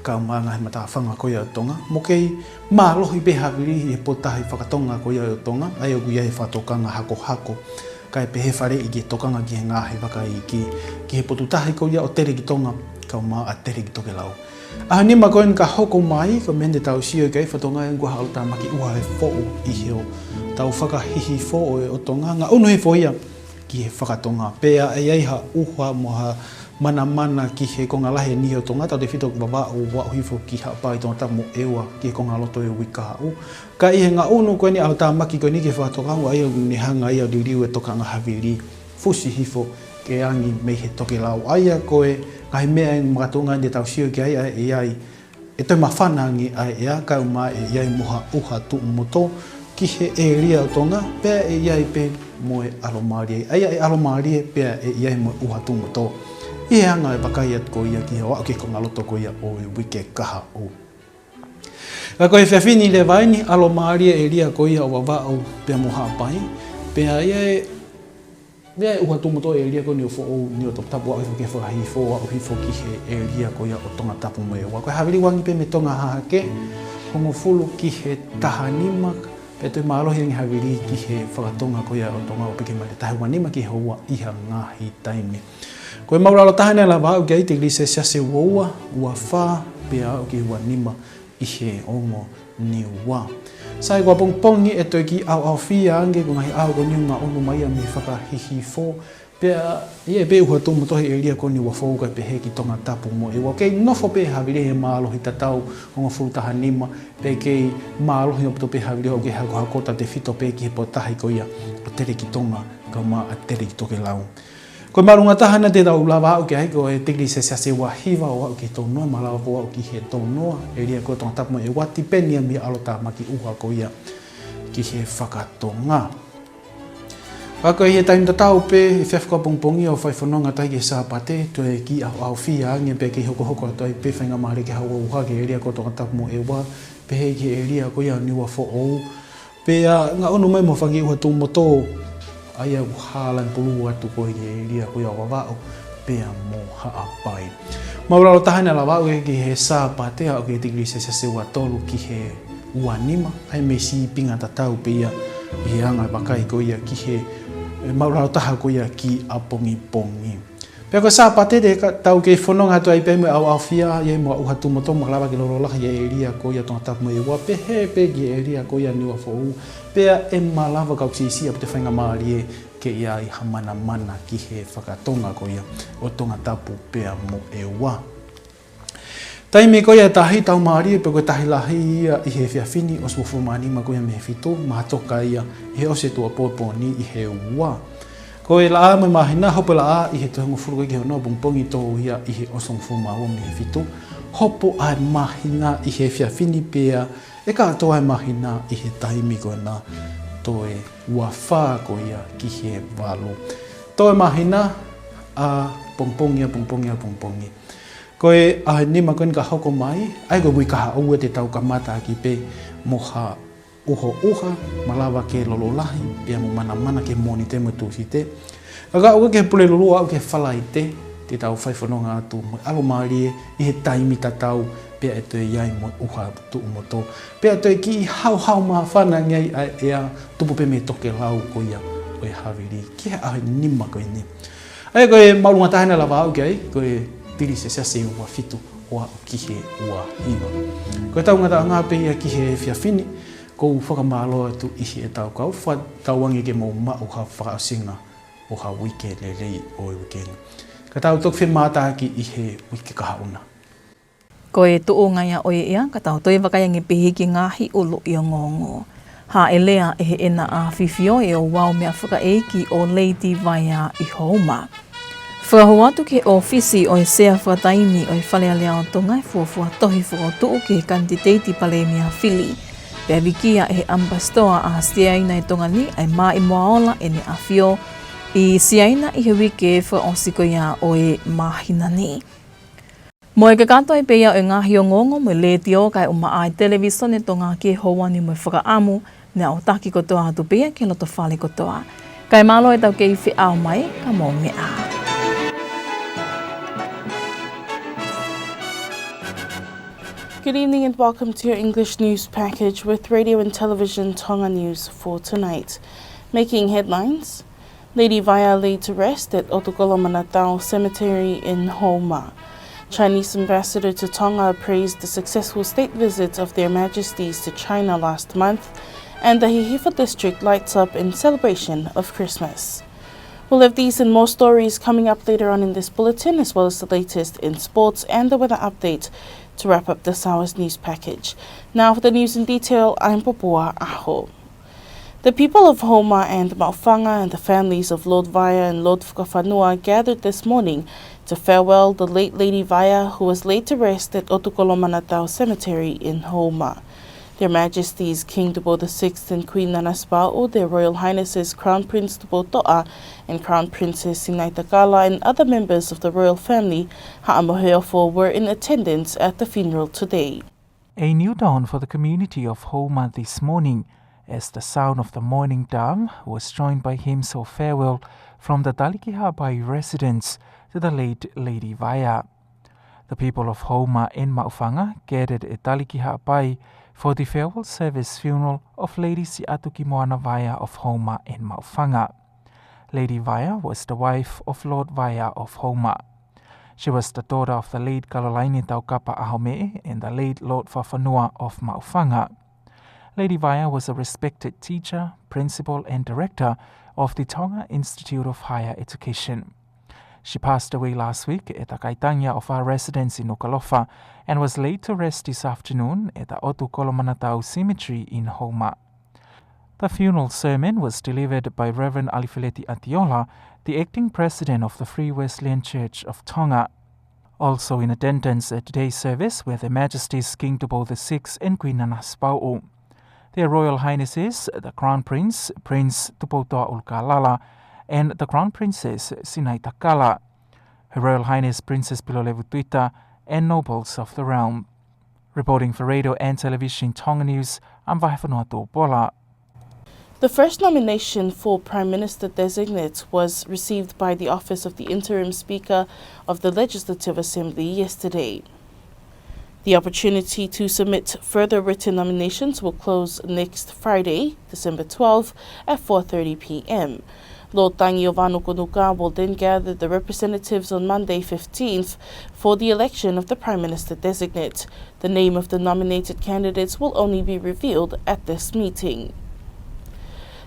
kae ʻumaʻā e ngaahi matāfanga ko ia ʻo Tonga. Mo kei mālohi pē havili ʻi he potutahi fakatonga ko ia ʻo Tonga, ʻa ia ʻoku ʻi ai e fakatokanga hakohako kae pehē faleʻi ki he tokanga ki he ngaahi vaka iiki, ki he potutahi ko ia ʻo Telekitonga kae ʻumaʻā Telekitokelau. ʻAho nima ko eni ka hoko mai, ko e meʻa te tau sio ki ai, fakatokangaʻi ʻoku ʻi ai ha ʻalotāmaki ʻuha ʻe foʻu ʻi he ʻo tau fakahihifo ʻo e ʻo Tonga, ngaʻunu hifo ia ki he fakatonga. Pea ʻe ʻi ai ha ʻuha mo ha manamana ki he konga lahi ʻe niʻihi ʻo Tonga, tautefito ki Vavaʻu ʻo aʻu hifo ki Haʻapai, Tongatapu mo ʻEua ki he konga loto ʻo e uike kahaʻu. Ka ʻi he ngaʻunu ko eni ʻalotāmaki ko eni ki he fakatokanga, ʻa ia ʻoku ne hanga ia ʻo liliu e tokanga havili fusi hifo ke angi mei he tokelau. ʻA ia ko e ngaahi meʻa ʻe makatuʻunga eni te tau sio ki ai, ʻa ia ʻe ʻi ai e toe māfana ange ʻa e ʻea, kae ʻumaʻā ʻe ʻi ai mo ha ʻuha tuʻu motu ki he ʻēlia ʻo Tonga, pea ʻe ʻi ai pē mo e ʻalomālie. ʻA ia ʻe ʻalomālie pea ʻe ʻi ai mo e ʻuha tuʻu motu ʻi he anga e vakai atu ko ia ki he ʻo aʻu ki he konga loto ko ia ʻo e uike kahaʻu. Ka ko e efiafi ni leva eni, ʻalomālie e ʻēlia ko ia ʻo Vavaʻu pea mo Haʻapai, pea ʻe ʻi ai e meʻa ʻe ʻuha tuʻu motu ʻēlia ko eni ʻo Foʻou, Niuatoputapu, aʻu hifo ki he fakahihifo, aʻu hifo ki he ʻēlia ko ia ʻo Tongatapu mo ʻEua. Ko e havili ʻoku angi pē mei Tonga Hahake, hongofulu ki he taha nima, pea toe mālohi ange havili ki he fakatonga ko ia ʻo Tonga ʻo piki mai e taha ua nima ki he ua ʻi ha ngaahi taimi. Ko e maʻulalo taha eni ʻe lava aʻu ki ai tikilī selesiasi ua ua, ua fā, pea aʻu ki he ua nima ʻi he ongo Niua. Sai, ko ʻapongipongi ʻe toe kiʻi ʻauʻaufia ange, ko e ngaahi ʻaho ko eni ʻoku ngaʻunu mai ia mei he fakahihifo, pea ʻe ʻi ai pē ʻuha tuʻu motu he ʻēlia ko eni ʻo Foʻou kae pehē ki Tongatapu mo ʻEua. Kei nofo pē havili he mālohi tatau, hongofulu taha nima, pea kei mālohi ʻaupito pē havili ʻo aʻu ki he hakohako, tautefito pē ki he potutahi ko ia ʻo Telekitonga kae ʻumaʻā Telekitokelau. Ko e māʻolunga taha eni te tau lava aʻu ki ai, ko e tikilī selesiasi ua hiva ʻo aʻu ki he tolu noa, malava ke aʻu ki he tolu noa, ʻēlia ko Tongatapu mo ʻEua, tipeni ia mei he ʻalotāmaki ʻuha ko ia ki he fakatonga. Ka ko e taimi tatau pē, efiafi ko ʻapongipongi ʻo fai fononga atu ai ki he Sāpate, toe kiʻi ʻauʻaufia ange pea kei hokohoko atu ai pē faingamālie ke hauhau hake e ʻēlia ko Tongatapu mo ʻEua, pehē ki he ʻēlia ko ia ʻo Niua Foʻou, pea ngaʻunu mai mo ha fanga kiʻi ʻuha tuʻu motu, ʻa ia ʻoku hālangi pulu atu ko ia ki he ʻēlia ko ia ʻo Vavaʻu pea mo Haʻapai. Maʻulalo taha eni ʻe lava aʻu ki he Sāpate, aʻu ki he tikilī selesiasi ua tolu ki he ua nima, ʻa ia mei he sīpinga tatau pē ia ʻi he anga e vakai ko ia ki he, e, maʻulalo taha ko ia ki ʻapongipongi. Pea ko e Sāpate te ka-, tau kei fononga atu ai pē mo e ʻauʻaufia, ʻi ai mo ha ʻuha tuʻu motu, malava ke lolo lahi e ʻēlia ko ia Tongatapu mo ʻEua, pehē pē ki he ʻēlia ko ia Niua Foʻou, pea ʻe malava kau siʻisiʻi ʻaupito e faingamālie ke ʻi ai ha manamana ki he fakatonga ko ia ʻo Tongatapu pea mo ʻEua. Taimi ko ia ʻe tahi, taumālie pē ko e tahi lahi ia ʻi he efiafi ni, ʻosi uofulu mā nima ko ia mei he fitu, mahatoka ia ʻi he ʻosi e tuʻuapō ni ʻi he ua. Ko e laʻā mo e māhina, hopo e laʻā ʻi he toe hongofulu ko ia ki he ono ʻapongipongi, tō ia ʻi he ʻosi hongofulu mā ua mei he fitu. Hopo ʻa e māhina ʻi he efiafi ni pea ʻe kātoa e māhina ʻi he taimi ko ena, toe ua fā ko ia ki he valu. Tō e māhina ʻapongipongi, ʻapongipongi, ʻapongipongi. Ko e ʻaho ʻe nima ko eni ka hoko mai, ʻa ia ko e uike kahaʻu ia te tau kamata ʻaki pē mo ha ʻuhoʻuha, malava ke lolo lahi, pea mo manamana ki he Mōnite mo e Tūsite. Ka ka ʻoku ʻi ai ke Pulelulu ʻo aʻu ki he Falaite, te tau fai fononga atu mo e ʻalomālie ʻi he taimi tatau, pea ʻe toe ʻi ai mo e ʻuha tuʻu motu. Pea toe kiʻi hauhau māfana ange ai ʻa e ʻea, tupu pē mei he tokelau ko ia ʻo e havili ki he ʻaho ʻe nima ko eni. ʻA ia ko e maʻolunga taha eni ʻe lava aʻu ki ai, ko e tikilī selesiasi ua fitu ʻo aʻu ki he ua hiva. Ko ʻetau ngataʻanga pē ia ki he efiafi ni, ʻoku ou fakamālō atu ʻi heʻetau kau, fakatauange ke mou maʻu ha fakaʻosinga ʻo ha uike lelei ʻo e uike ni. Ka tau toki femātaaki ʻi he uike kahaʻu na. Ko e tuʻunga ia ʻo e ʻea, ka tau toe vakai ange pē ki he ngaahi ʻuluʻi ongoongo. Hāʻele ʻa e heʻena ʻafifio ʻe ouau meʻafakaʻeiki ʻo Lady Vaea ʻi Houma. Fakahū atu ki he ʻōfisi ʻo e Sea Fakataimi ʻo e Fale Alea ʻo Tonga e fuofua tohi fokotuʻu ki he kanititeiti palēmia fili. Pea vikia ʻe he ʻamipasitoa ʻa Siaina ʻi Tonga ni ʻa e Maʻimoa Ola ʻEne ʻAfio ʻi Siaina ʻi he uike fakaʻosi ko ia ʻo e māhina ni. Mo e kakato ʻa e pea ʻo e ngaahi ongoongo mo e letiō kae ʻumaʻā e Televīsone Tonga ki he houa ni mo e fakaʻamu, naʻa tau taki kotoa atu pē ia ki he loto fale kotoa. Kae mālō e tau kei feʻao mai, ka mou meʻa ā. Good evening and welcome to your English news package with Radio and Television Tonga News for tonight. Making headlines, Lady Vaea laid to rest at ʻOtukolomanatao Cemetery in Houma. Chinese ambassador to Tonga praised the successful state visit of Their Majesties to China last month, and the Hihifo district lights up in celebration of Christmas. We'll have these and more stories coming up later on in this bulletin, as well as the latest in sports and the weather update to wrap up this hour's news package. Now for the news in detail, I'm Popua ʻAho. The people of Houma and Maʻufanga and the families of Lord Vaea and Lord Fakafanua gathered this morning to farewell the late Lady Vaea, who was laid to rest at ʻOtukolomanatao Cemetery in Houma. Their Majesties King Tupou the sixth and Queen Nanasipauʻu, Their Royal Highnesses Crown Prince Tupoutoʻa and Crown Princess Sinaitakala, and other members of the royal family, Haʻa Moheofo, were in attendance at the funeral today. A new dawn for the community of Houma this morning, as the sound of the mourning dove was joined by hymns of farewell from the Talikihaʻapai residents to the late Lady Vaea. The people of Houma and Maʻufanga gathered at Talikihaʻapai for the farewell service funeral of Lady Siatukimoana Vaea of Houma and Maʻufanga. Lady Vaea was the wife of Lord Vaea of Houma. She was the daughter of the late Kalolaine Taukapa ʻAhomeʻe and the late Lord Fafanua of Maʻufanga. Lady Vaea was a respected teacher, principal and director of the Tonga Institute of Higher Education. She passed away last week at the Kaitangia of our residence in Nukuʻalofa and was laid to rest this afternoon at the ʻOtukolomanatao Cemetery in Houma. The funeral sermon was delivered by Reverend Alifeleti ʻAtiola, the acting president of the Free Wesleyan Church of Tonga. Also in attendance at today's service were Their Majesties King Tupou the sixth and Queen Nanasipauʻu. Their Royal Highnesses, the Crown Prince, Prince Tupoutoʻa ʻUlukalala, and the Crown Princess Sinaitakala, Her Royal Highness Princess Pilolevu Tuita, and nobles of the realm. Reporting for Radio and Television Tonga News, I'm Vahefonua Tupola. The first nomination for Prime Minister Designate was received by the Office of the Interim Speaker of the Legislative Assembly yesterday. The opportunity to submit further written nominations will close next Friday, December twelfth, at four thirty p.m. Lord Tangi ʻo Vānukunuka will then gather the representatives on Monday fifteenth for the election of the Prime Minister Designate. The name of the nominated candidates will only be revealed at this meeting.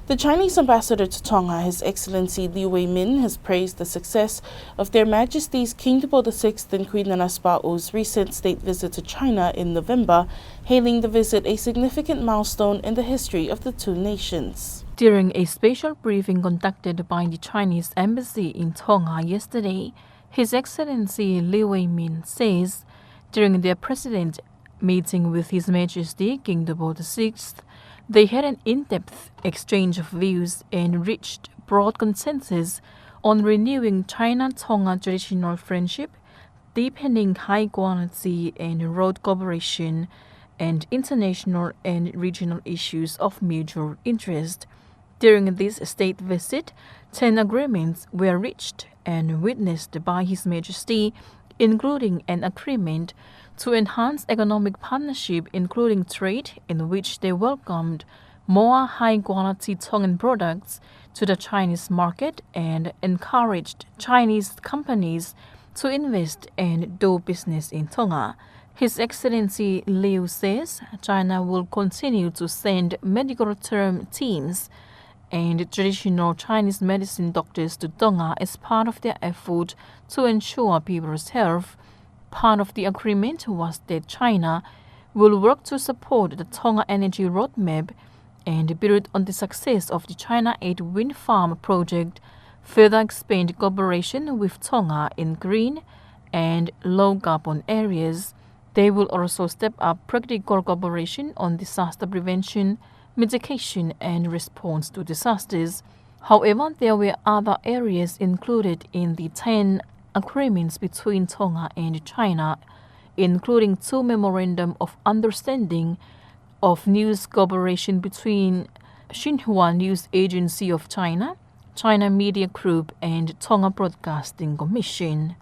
The Chinese ambassador to Tonga, His Excellency Liu Weimin, has praised the success of Their Majesties King Tupou the sixth and Queen Nanasipauʻu's recent state visit to China in November, hailing the visit a significant milestone in the history of the two nations. During a special briefing conducted by the Chinese embassy in Tonga yesterday, His Excellency Liu Weimin says during their president meeting with His Majesty King Tupou the sixth, they had an in-depth exchange of views and reached broad consensus on renewing China-Tonga traditional friendship, deepening high-quality and broad cooperation, and international and regional issues of mutual interest. During this state visit, ten agreements were reached and witnessed by His Majesty, including an agreement to enhance economic partnership, including trade, in which they welcomed more high-quality Tongan products to the Chinese market and encouraged Chinese companies to invest and do business in Tonga. His Excellency Liu says China will continue to send medical term teams and traditional Chinese medicine doctors to Tonga as part of their effort to ensure people's health. Part of the agreement was that China will work to support the Tonga Energy Roadmap and build on the success of the China Eight Wind Farm project further expand cooperation with Tonga in green and low carbon areas. They will also step up practical cooperation on disaster prevention, mitigation, and response to disasters. However, there were other areas included in the ten agreements between Tonga and China, including two memorandum of understanding of news cooperation between Xinhua News Agency of China, China Media Group, and Tonga Broadcasting Commission.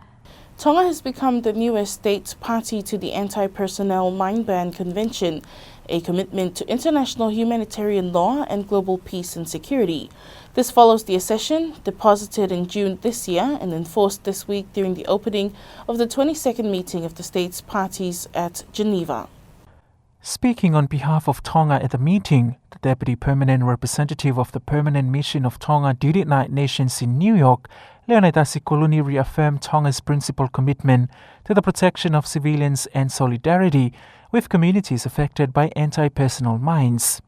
Tonga has become the newest state party to the Anti-Personnel Mine Ban Convention, a commitment to international humanitarian law and global peace and security. This follows the accession, deposited in June this year and enforced this week during the opening of the twenty-second meeting of the states parties at Geneva. Speaking on behalf of Tonga at the meeting, the Deputy Permanent Representative of the Permanent Mission of Tonga to the United Nations in New York, Leonidasi Kuluni, reaffirmed Tonga's principled commitment to the protection of civilians and solidarity with communities affected by anti-personnel mines.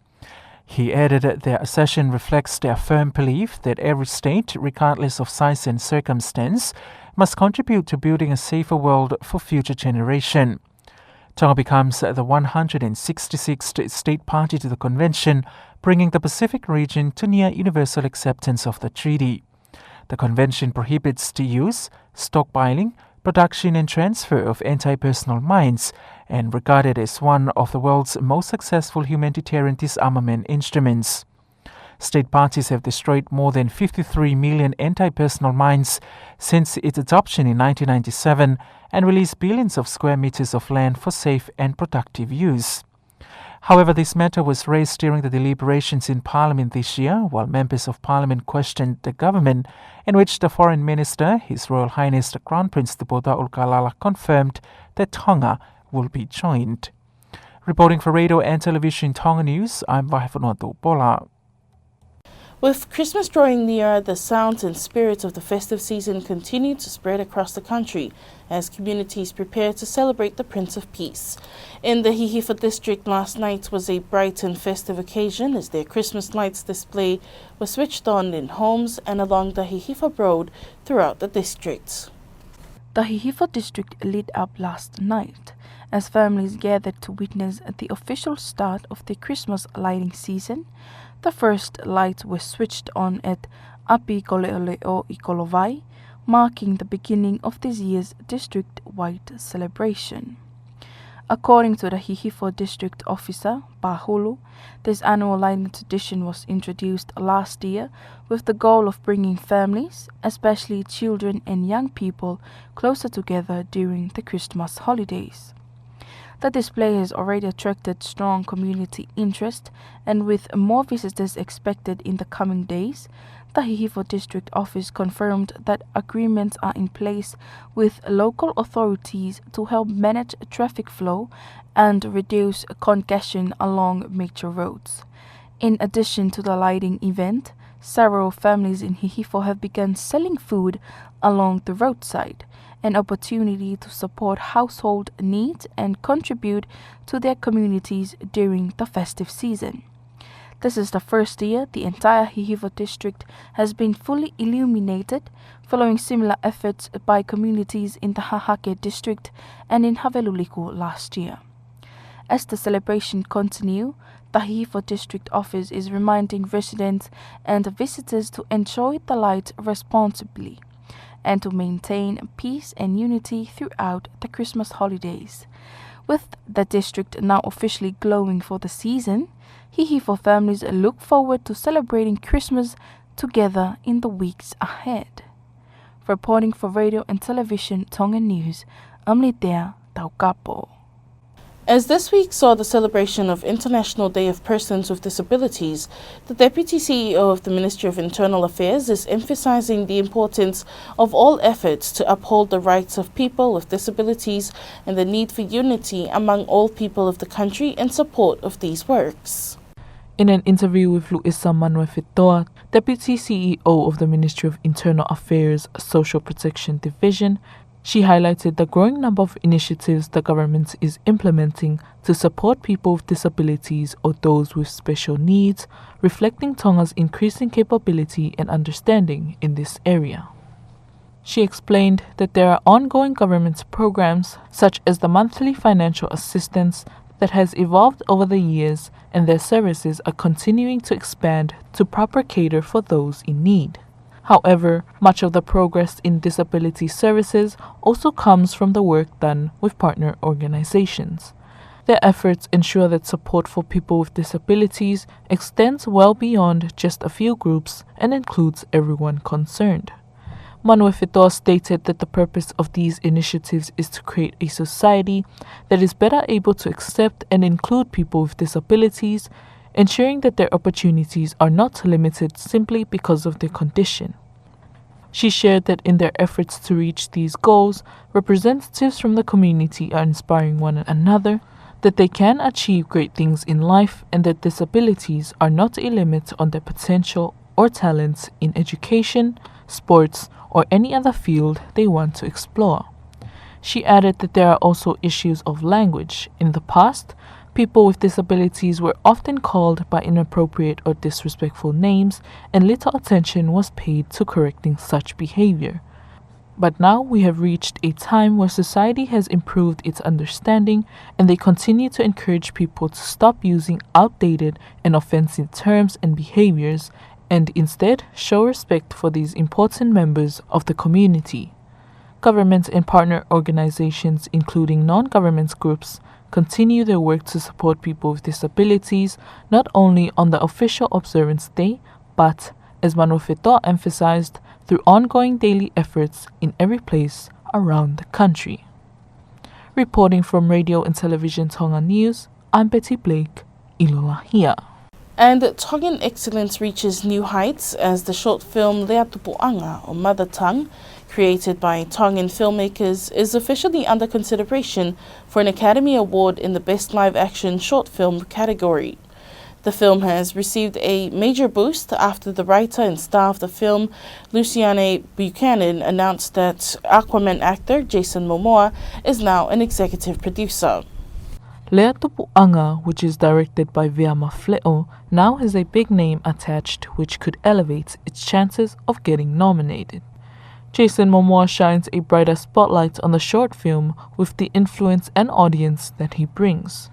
He added that their accession reflects their firm belief that every state, regardless of size and circumstance, must contribute to building a safer world for future generation. Tonga becomes the one hundred sixty-sixth state party to the convention, bringing the Pacific region to near universal acceptance of the treaty. The convention prohibits the use, stockpiling, production and transfer of anti-personnel mines, and regarded as one of the world's most successful humanitarian disarmament instruments. State parties have destroyed more than fifty-three million anti-personnel mines since its adoption in nineteen ninety-seven and released billions of square meters of land for safe and productive use. However, this matter was raised during the deliberations in Parliament this year, while members of Parliament questioned the government, in which the Foreign Minister, His Royal Highness the Crown Prince Tupoutoʻa ʻUlukalala, confirmed that Tonga will be joined. Reporting for Radio and Television Tonga News, I'm Vahefonua Tupola. With Christmas drawing nearer, the sounds and spirits of the festive season continue to spread across the country as communities prepare to celebrate the Prince of Peace. In the Hihifo district last night was a bright and festive occasion as their Christmas lights display was switched on in homes and along the Hihifo Road throughout the district. The Hihifo district lit up last night as families gathered to witness the official start of the Christmas lighting season. The first lights were switched on at ʻApi ko Leʻoleʻo ʻi Kolovai, marking the beginning of this year's district-wide celebration. According to the Hihifo district officer, Pahulu, this annual lighting tradition was introduced last year with the goal of bringing families, especially children and young people, closer together during the Christmas holidays. The display has already attracted strong community interest, and with more visitors expected in the coming days, the Hihifo District Office confirmed that agreements are in place with local authorities to help manage traffic flow and reduce congestion along major roads. In addition to the lighting event, several families in Hihifo have begun selling food along the roadside, an opportunity to support household needs and contribute to their communities during the festive season. This is the first year the entire Hihifo district has been fully illuminated, following similar efforts by communities in the Hahake district and in Haveluliku last year. As the celebration continue, the Hihifo District Office is reminding residents and visitors to enjoy the light responsibly and to maintain peace and unity throughout the Christmas holidays. With the district now officially glowing for the season, Hihifo families look forward to celebrating Christmas together in the weeks ahead. Reporting for Radio and Television Tonga News, I'm Litea Taukapo. As this week saw the celebration of International Day of Persons with Disabilities, the Deputy C E O of the Ministry of Internal Affairs is emphasizing the importance of all efforts to uphold the rights of people with disabilities and the need for unity among all people of the country in support of these works. In an interview with Luisa Manuefetoa, Deputy C E O of the Ministry of Internal Affairs Social Protection Division, She highlighted the growing number of initiatives the government is implementing to support people with disabilities or those with special needs, reflecting Tonga's increasing capability and understanding in this area. She explained that there are ongoing government programs, such as the monthly financial assistance, that has evolved over the years, and their services are continuing to expand to proper cater for those in need. However, much of the progress in disability services also comes from the work done with partner organizations. Their efforts ensure that support for people with disabilities extends well beyond just a few groups and includes everyone concerned. Manuofetoa stated that the purpose of these initiatives is to create a society that is better able to accept and include people with disabilities, ensuring that their opportunities are not limited simply because of their condition. She shared that in their efforts to reach these goals, representatives from the community are inspiring one another, that they can achieve great things in life, and that disabilities are not a limit on their potential or talents in education, sports, or any other field they want to explore. She added that there are also issues of language. In the past, people with disabilities were often called by inappropriate or disrespectful names, and little attention was paid to correcting such behavior. But now we have reached a time where society has improved its understanding, and they continue to encourage people to stop using outdated and offensive terms and behaviors, and instead show respect for these important members of the community. Governments and partner organizations, including non-government groups, continue their work to support people with disabilities, not only on the official observance day, but, as Manuofetoa emphasized, through ongoing daily efforts in every place around the country. Reporting from Radio and Television Tonga News, I'm Betty Blake, ʻIlolahia. And Tongan excellence reaches new heights as the short film Lea Tupuʻanga, or Mother Tongue, created by Tongan filmmakers, is officially under consideration for an Academy Award in the Best Live Action Short Film category. The film has received a major boost after the writer and star of the film, Luciane Buchanan, announced that Aquaman actor Jason Momoa is now an executive producer. Lea Tupuʻanga, which is directed by Vea Mafleʻo, now has a big name attached, which could elevate its chances of getting nominated. Jason Momoa shines a brighter spotlight on the short film with the influence and audience that he brings.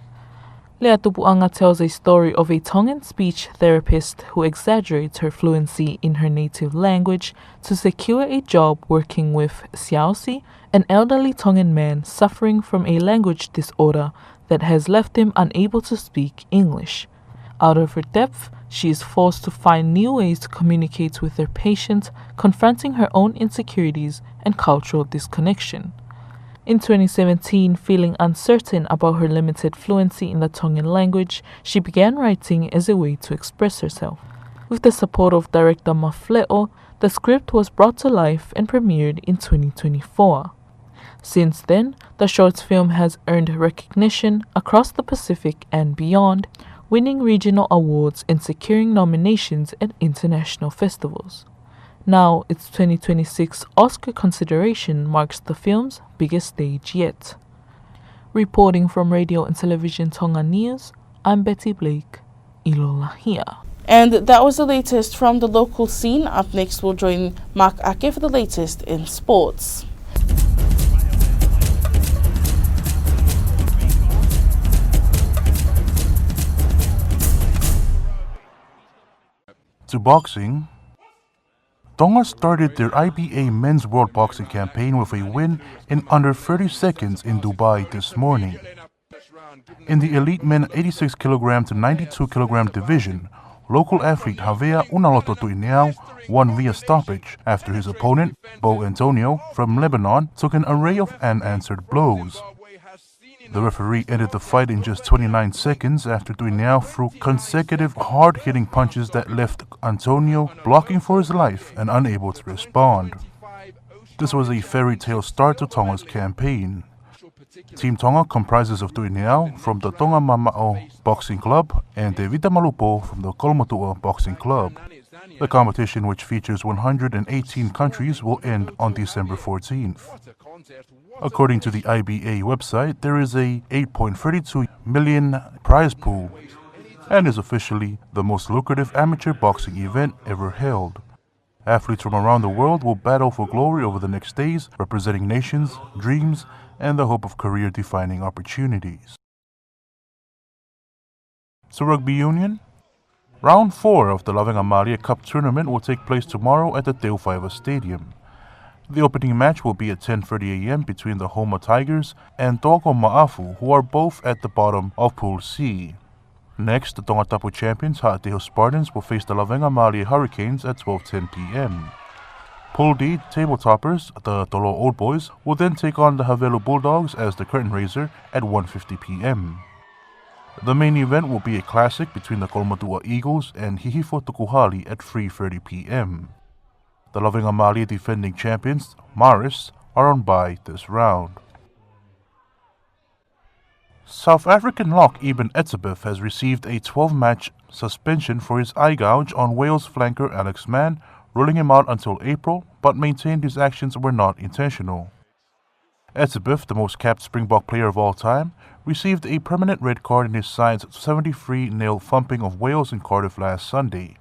Lea Tupuʻanga tells a story of a Tongan speech therapist who exaggerates her fluency in her native language to secure a job working with Siaosi, an elderly Tongan man suffering from a language disorder that has left him unable to speak English. Out of her depth, she is forced to find new ways to communicate with her patient, confronting her own insecurities and cultural disconnection. In twenty seventeen, feeling uncertain about her limited fluency in the Tongan language, she began writing as a way to express herself. With the support of director Mafleʻo, the script was brought to life and premiered in twenty twenty-four. Since then, the short film has earned recognition across the Pacific and beyond, winning regional awards and securing nominations at international festivals. Now, its twenty twenty-six Oscar consideration marks the film's biggest stage yet. Reporting from Radio and Television Tonga News, I'm Betty Blake, ʻIlolahia. And that was the latest from the local scene. Up next, we'll join Mark Ake for the latest in sports. To boxing. Tonga started their I B A Men's World Boxing campaign with a win in under thirty seconds in Dubai this morning. In the elite men eighty-six kilogram to ninety-two kilogram division, local athlete Havea Unaloto Tuʻineau won via stoppage after his opponent, Bo Antonio, from Lebanon, took an array of unanswered blows. The referee ended the fight in just twenty-nine seconds after Tuʻineau threw consecutive hard-hitting punches that left Antonio blocking for his life and unable to respond. This was a fairy tale start to Tonga's campaign. Team Tonga comprises of Tuʻineau from the Tonga Mamaʻo Boxing Club and Tevita Malupo from the Kolomotuʻa Boxing Club. The competition, which features one hundred eighteen countries, will end on December fourteenth. According to the I B A website, there is a eight point thirty-two million prize pool and is officially the most lucrative amateur boxing event ever held. Athletes from around the world will battle for glory over the next days, representing nations, dreams, and the hope of career-defining opportunities. So, rugby union, round four of the Lavengamālie Cup tournament will take place tomorrow at the Teufaiva Stadium. The opening match will be at ten thirty a m between the Houma Tigers and Toako Maʻafu, who are both at the bottom of Pool C. Next, the Tongatapu champions Haʻateiho Spartans will face the Lavengamālie Hurricanes at twelve ten p.m. Pool D table toppers, the Tolo Old Boys, will then take on the Havelu Bulldogs as the curtain raiser at one fifty p.m. The main event will be a classic between the Kolomotuʻa Eagles and Hihifo Tukuhali at three thirty p.m. The Lavengamālie defending champions, Marist, are on bye this round. South African lock Eben Etzebeth has received a twelve-match suspension for his eye gouge on Wales flanker Alex Mann, ruling him out until April, but maintained his actions were not intentional. Etzebeth, the most capped Springbok player of all time, received a permanent red card in his side's seventy-three nil thumping of Wales in Cardiff last Sunday,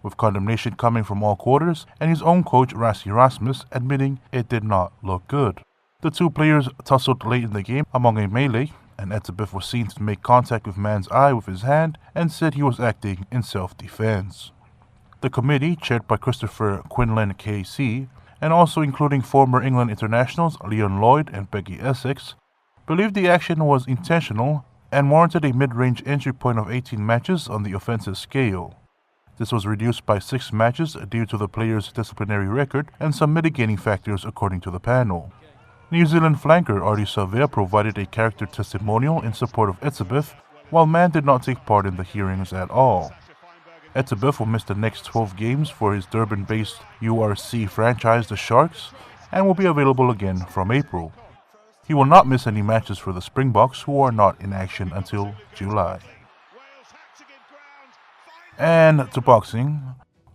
with condemnation coming from all quarters and his own coach Rassie Erasmus admitting it did not look good. The two players tussled late in the game among a melee, and Etzebeth was seen to make contact with Mann's eye with his hand and said he was acting in self-defense. The committee, chaired by Christopher Quinlan K C, and also including former England internationals Leon Lloyd and Becky Essex, believed the action was intentional and warranted a mid-range entry point of eighteen matches on the offensive scale. This was reduced by six matches due to the player's disciplinary record and some mitigating factors, according to the panel. New Zealand flanker Ardie Savea provided a character testimonial in support of Etzebeth, while Mann did not take part in the hearings at all. Etzebeth will miss the next twelve games for his Durban-based U R C franchise, the Sharks, and will be available again from April. He will not miss any matches for the Springboks, who are not in action until July. And to boxing,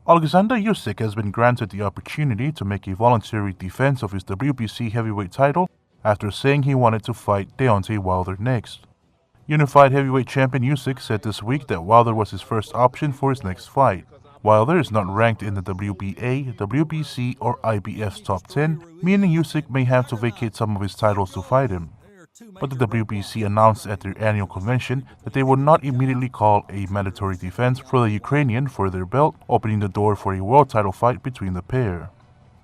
Alexander Usyk has been granted the opportunity to make a voluntary defense of his W B C heavyweight title after saying he wanted to fight Deontay Wilder next. Unified heavyweight champion Usyk said this week that Wilder was his first option for his next fight. Wilder is not ranked in the W B A, W B C, or I B F's top ten, meaning Usyk may have to vacate some of his titles to fight him. But the W B C announced at their annual convention that they would not immediately call a mandatory defense for the Ukrainian for their belt, opening the door for a world title fight between the pair.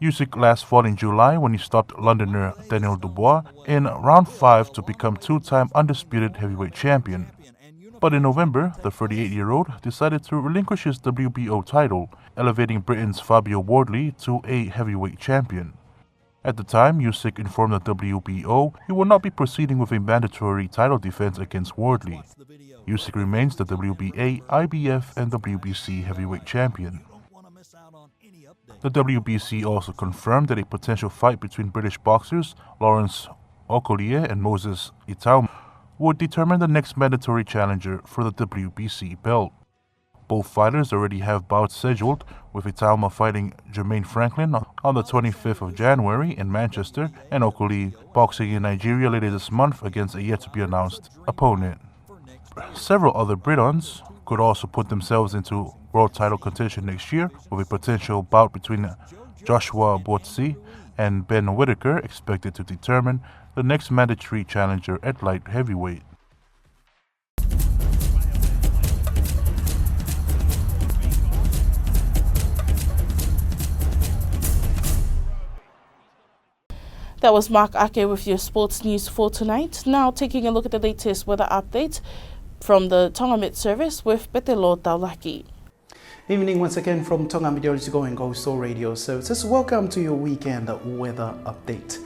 Usyk last fought in July when he stopped Londoner Daniel Dubois in round five to become two-time undisputed heavyweight champion. But in November, the thirty-eight-year-old decided to relinquish his W B O title, elevating Britain's Fabio Wardley to a heavyweight champion. At the time, Usyk informed the W B O he will not be proceeding with a mandatory title defense against Wardley. Usyk remains the W B A, I B F, and W B C heavyweight champion. The W B C also confirmed that a potential fight between British boxers Lawrence Okolie and Moses Itauma would determine the next mandatory challenger for the W B C belt. Both fighters already have bouts scheduled, with Itauma fighting Jermaine Franklin on the twenty-fifth of January in Manchester and Okolie boxing in Nigeria later this month against a yet-to-be-announced opponent. Several other Britons could also put themselves into world title contention next year, with a potential bout between Joshua Buatsi and Ben Whitaker expected to determine the next mandatory challenger at light heavyweight. That was Mark Ake with your sports news for tonight. Now taking a look at the latest weather update from the Tonga Met Service with Petelo Taulaki. Evening once again from Tonga Meteorological and Coastal Radio Services. Welcome to your weekend weather update.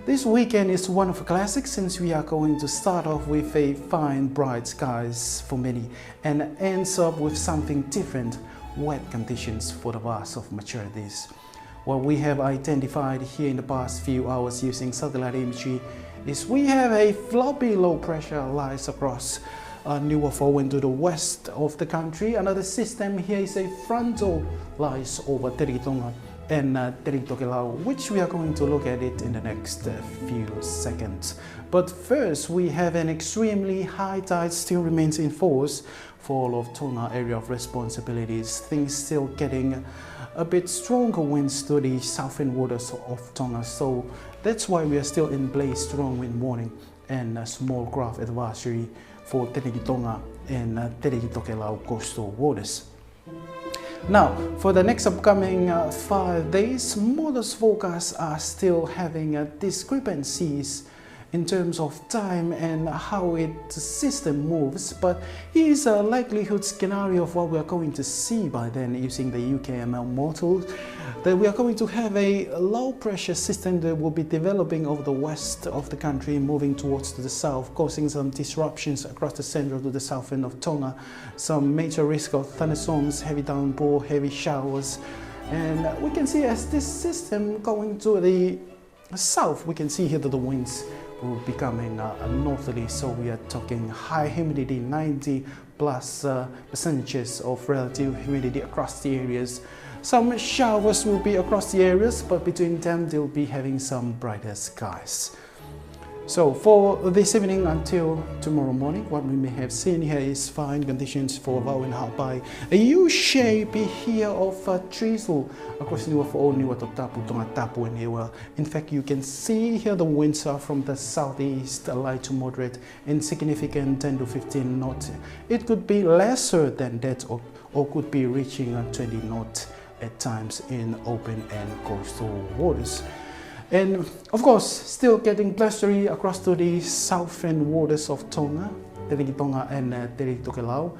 This weekend is one of classics since we are going to start off with a fine bright skies for many and ends up with something different, wet conditions for the vast of majorities. What we have identified here in the past few hours using satellite imagery is we have a floppy low pressure lies across uh, Nuafoʻou to the west of the country. Another system here is a frontal lies over Telitonga. and uh, Telekitokelau, which we are going to look at it in the next uh, few seconds. But first, we have an extremely high tide still remains in force for all of Tonga area of responsibilities. Things still getting a bit stronger winds to the southern waters of Tonga. So that's why we are still in place strong wind warning and a small craft advisory for Telekitonga and uh, Telekitokelau coastal waters. Now, for the next upcoming uh, five days, models forecast are still having uh, discrepancies in terms of time and how it system moves, but here's a likelihood scenario of what we are going to see by then using the U K M L model, that we are going to have a low pressure system that will be developing over the west of the country, moving towards the south, causing some disruptions across the central to the south end of Tonga, some major risk of thunderstorms, heavy downpour, heavy showers. And uh, we can see as this system going to the south, we can see here that the winds will be coming uh, northerly. So we are talking high humidity, ninety plus uh, percentages of relative humidity across the areas. Some showers will be across the areas, but between them, they'll be having some brighter skies. So for this evening until tomorrow morning, what we may have seen here is fine conditions for Vau and Haʻapai. A U shape here of a drizzle across Niuafoʻou, Niuatoputapu, Tongatapu and Niua. In fact, you can see here the winds are from the southeast, light to moderate, insignificant ten to fifteen knots. It could be lesser than that or, or could be reaching a twenty knots at times in open and coastal waters. And of course, still getting blustery across to the southern waters of Tonga, Telekitonga and uh, Telekitokelau.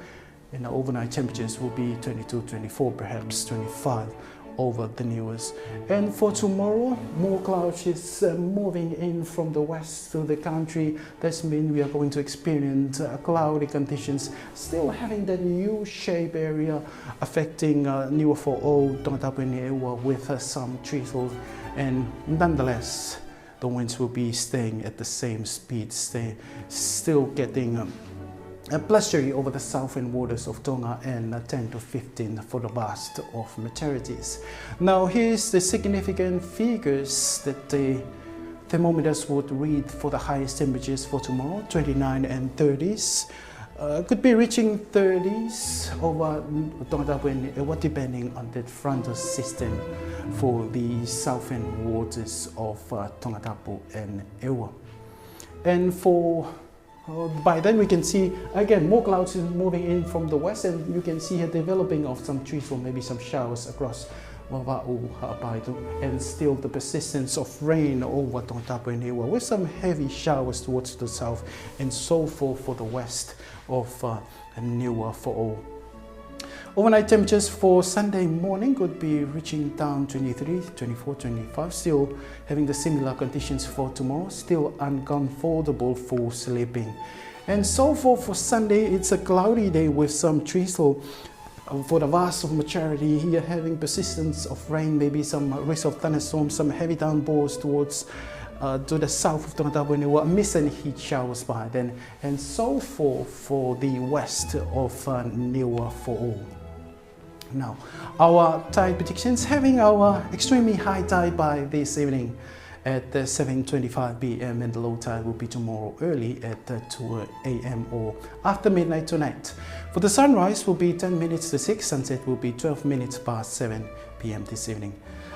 And the overnight temperatures will be twenty-two, twenty-four, perhaps twenty-five over the Niuas. And for tomorrow, more clouds is uh, moving in from the west to the country. This means we are going to experience uh, cloudy conditions, still having that U-shape area affecting uh, Niuafoʻou, Tongatapu and Niua with uh, some drizzle. And nonetheless, the winds will be staying at the same speed, stay, still getting um, a blustery over the southern waters of Tonga and uh, ten to fifteen for the vast of magnitudes. Now here's the significant figures that the thermometers would read for the highest temperatures for tomorrow, twenty-nine and thirties. Uh, could be reaching thirties over Tongatapu and Niua, depending on the frontal system for the southern waters of uh, Tongatapu and Niua. And for uh, by then we can see again more clouds is moving in from the west, and you can see a developing of some drizzle, maybe some showers across Vavaʻu, Haʻapai, and still the persistence of rain over Tongatapu and Niua with some heavy showers towards the south and so forth for the west of uh, Niuafoʻou. Overnight temperatures for Sunday morning could be reaching down twenty-three, twenty-four, twenty-five, still having the similar conditions for tomorrow, still uncomfortable for sleeping. And so forth for Sunday, it's a cloudy day with some drizzle for the vast of majority here, having persistence of rain, maybe some risk of thunderstorms, some heavy downpours towards uh, to the south of Tongatapu and Niua, mist and heat showers by then, and so forth for the west of uh, Niuafoʻou. Now, our tide predictions, having our extremely high tide by this evening at uh, seven twenty-five p.m. and the low tide will be tomorrow early at uh, two a.m. or after midnight tonight. For the sunrise will be ten minutes to six, sunset will be twelve minutes past seven p.m. this evening,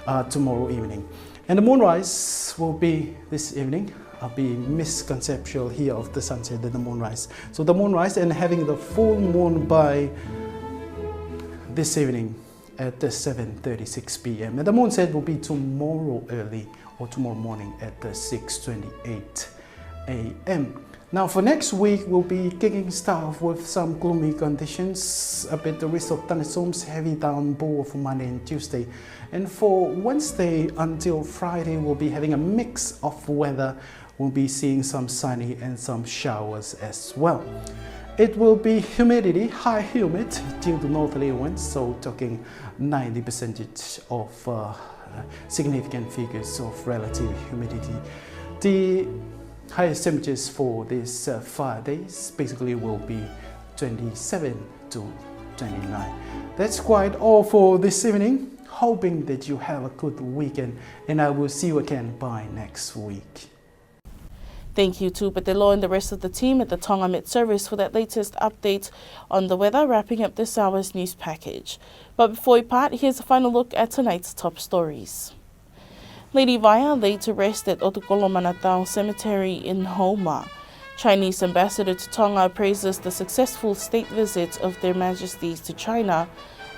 uh, tomorrow evening. And the moonrise will be this evening. A bit misconceptual here of the sunset and the moonrise. So the moonrise and having the full moon by this evening at the seven thirty-six p.m. And the moonset will be tomorrow early or tomorrow morning at the six twenty-eight a.m. Now for next week, we'll be kicking start with some gloomy conditions, a bit the risk of thunderstorms, heavy downpour for Monday and Tuesday. And for Wednesday until Friday, we'll be having a mix of weather. We'll be seeing some sunny and some showers as well. It will be humidity, high humid due to northerly winds, so talking ninety percent of uh, significant figures of relative humidity. The highest temperatures for these uh, five days basically will be twenty-seven to twenty-nine. That's quite all for this evening. Hoping that you have a good weekend, and I will see you again by next week. Thank you to Petelo and the rest of the team at the Tonga Met Service for that latest update on the weather, wrapping up this hour's news package. But before we part, here's a final look at tonight's top stories. Lady Vaea laid to rest at ʻOtukolo Manatao Cemetery in Houma. Chinese ambassador to Tonga praises the successful state visit of Their Majesties to China,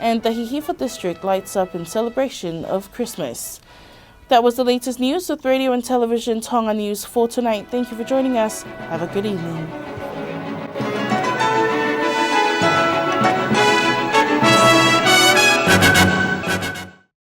and the Hihifa district lights up in celebration of Christmas. That was the latest news with Radio and Television Tonga News for tonight. Thank you for joining us. Have a good evening.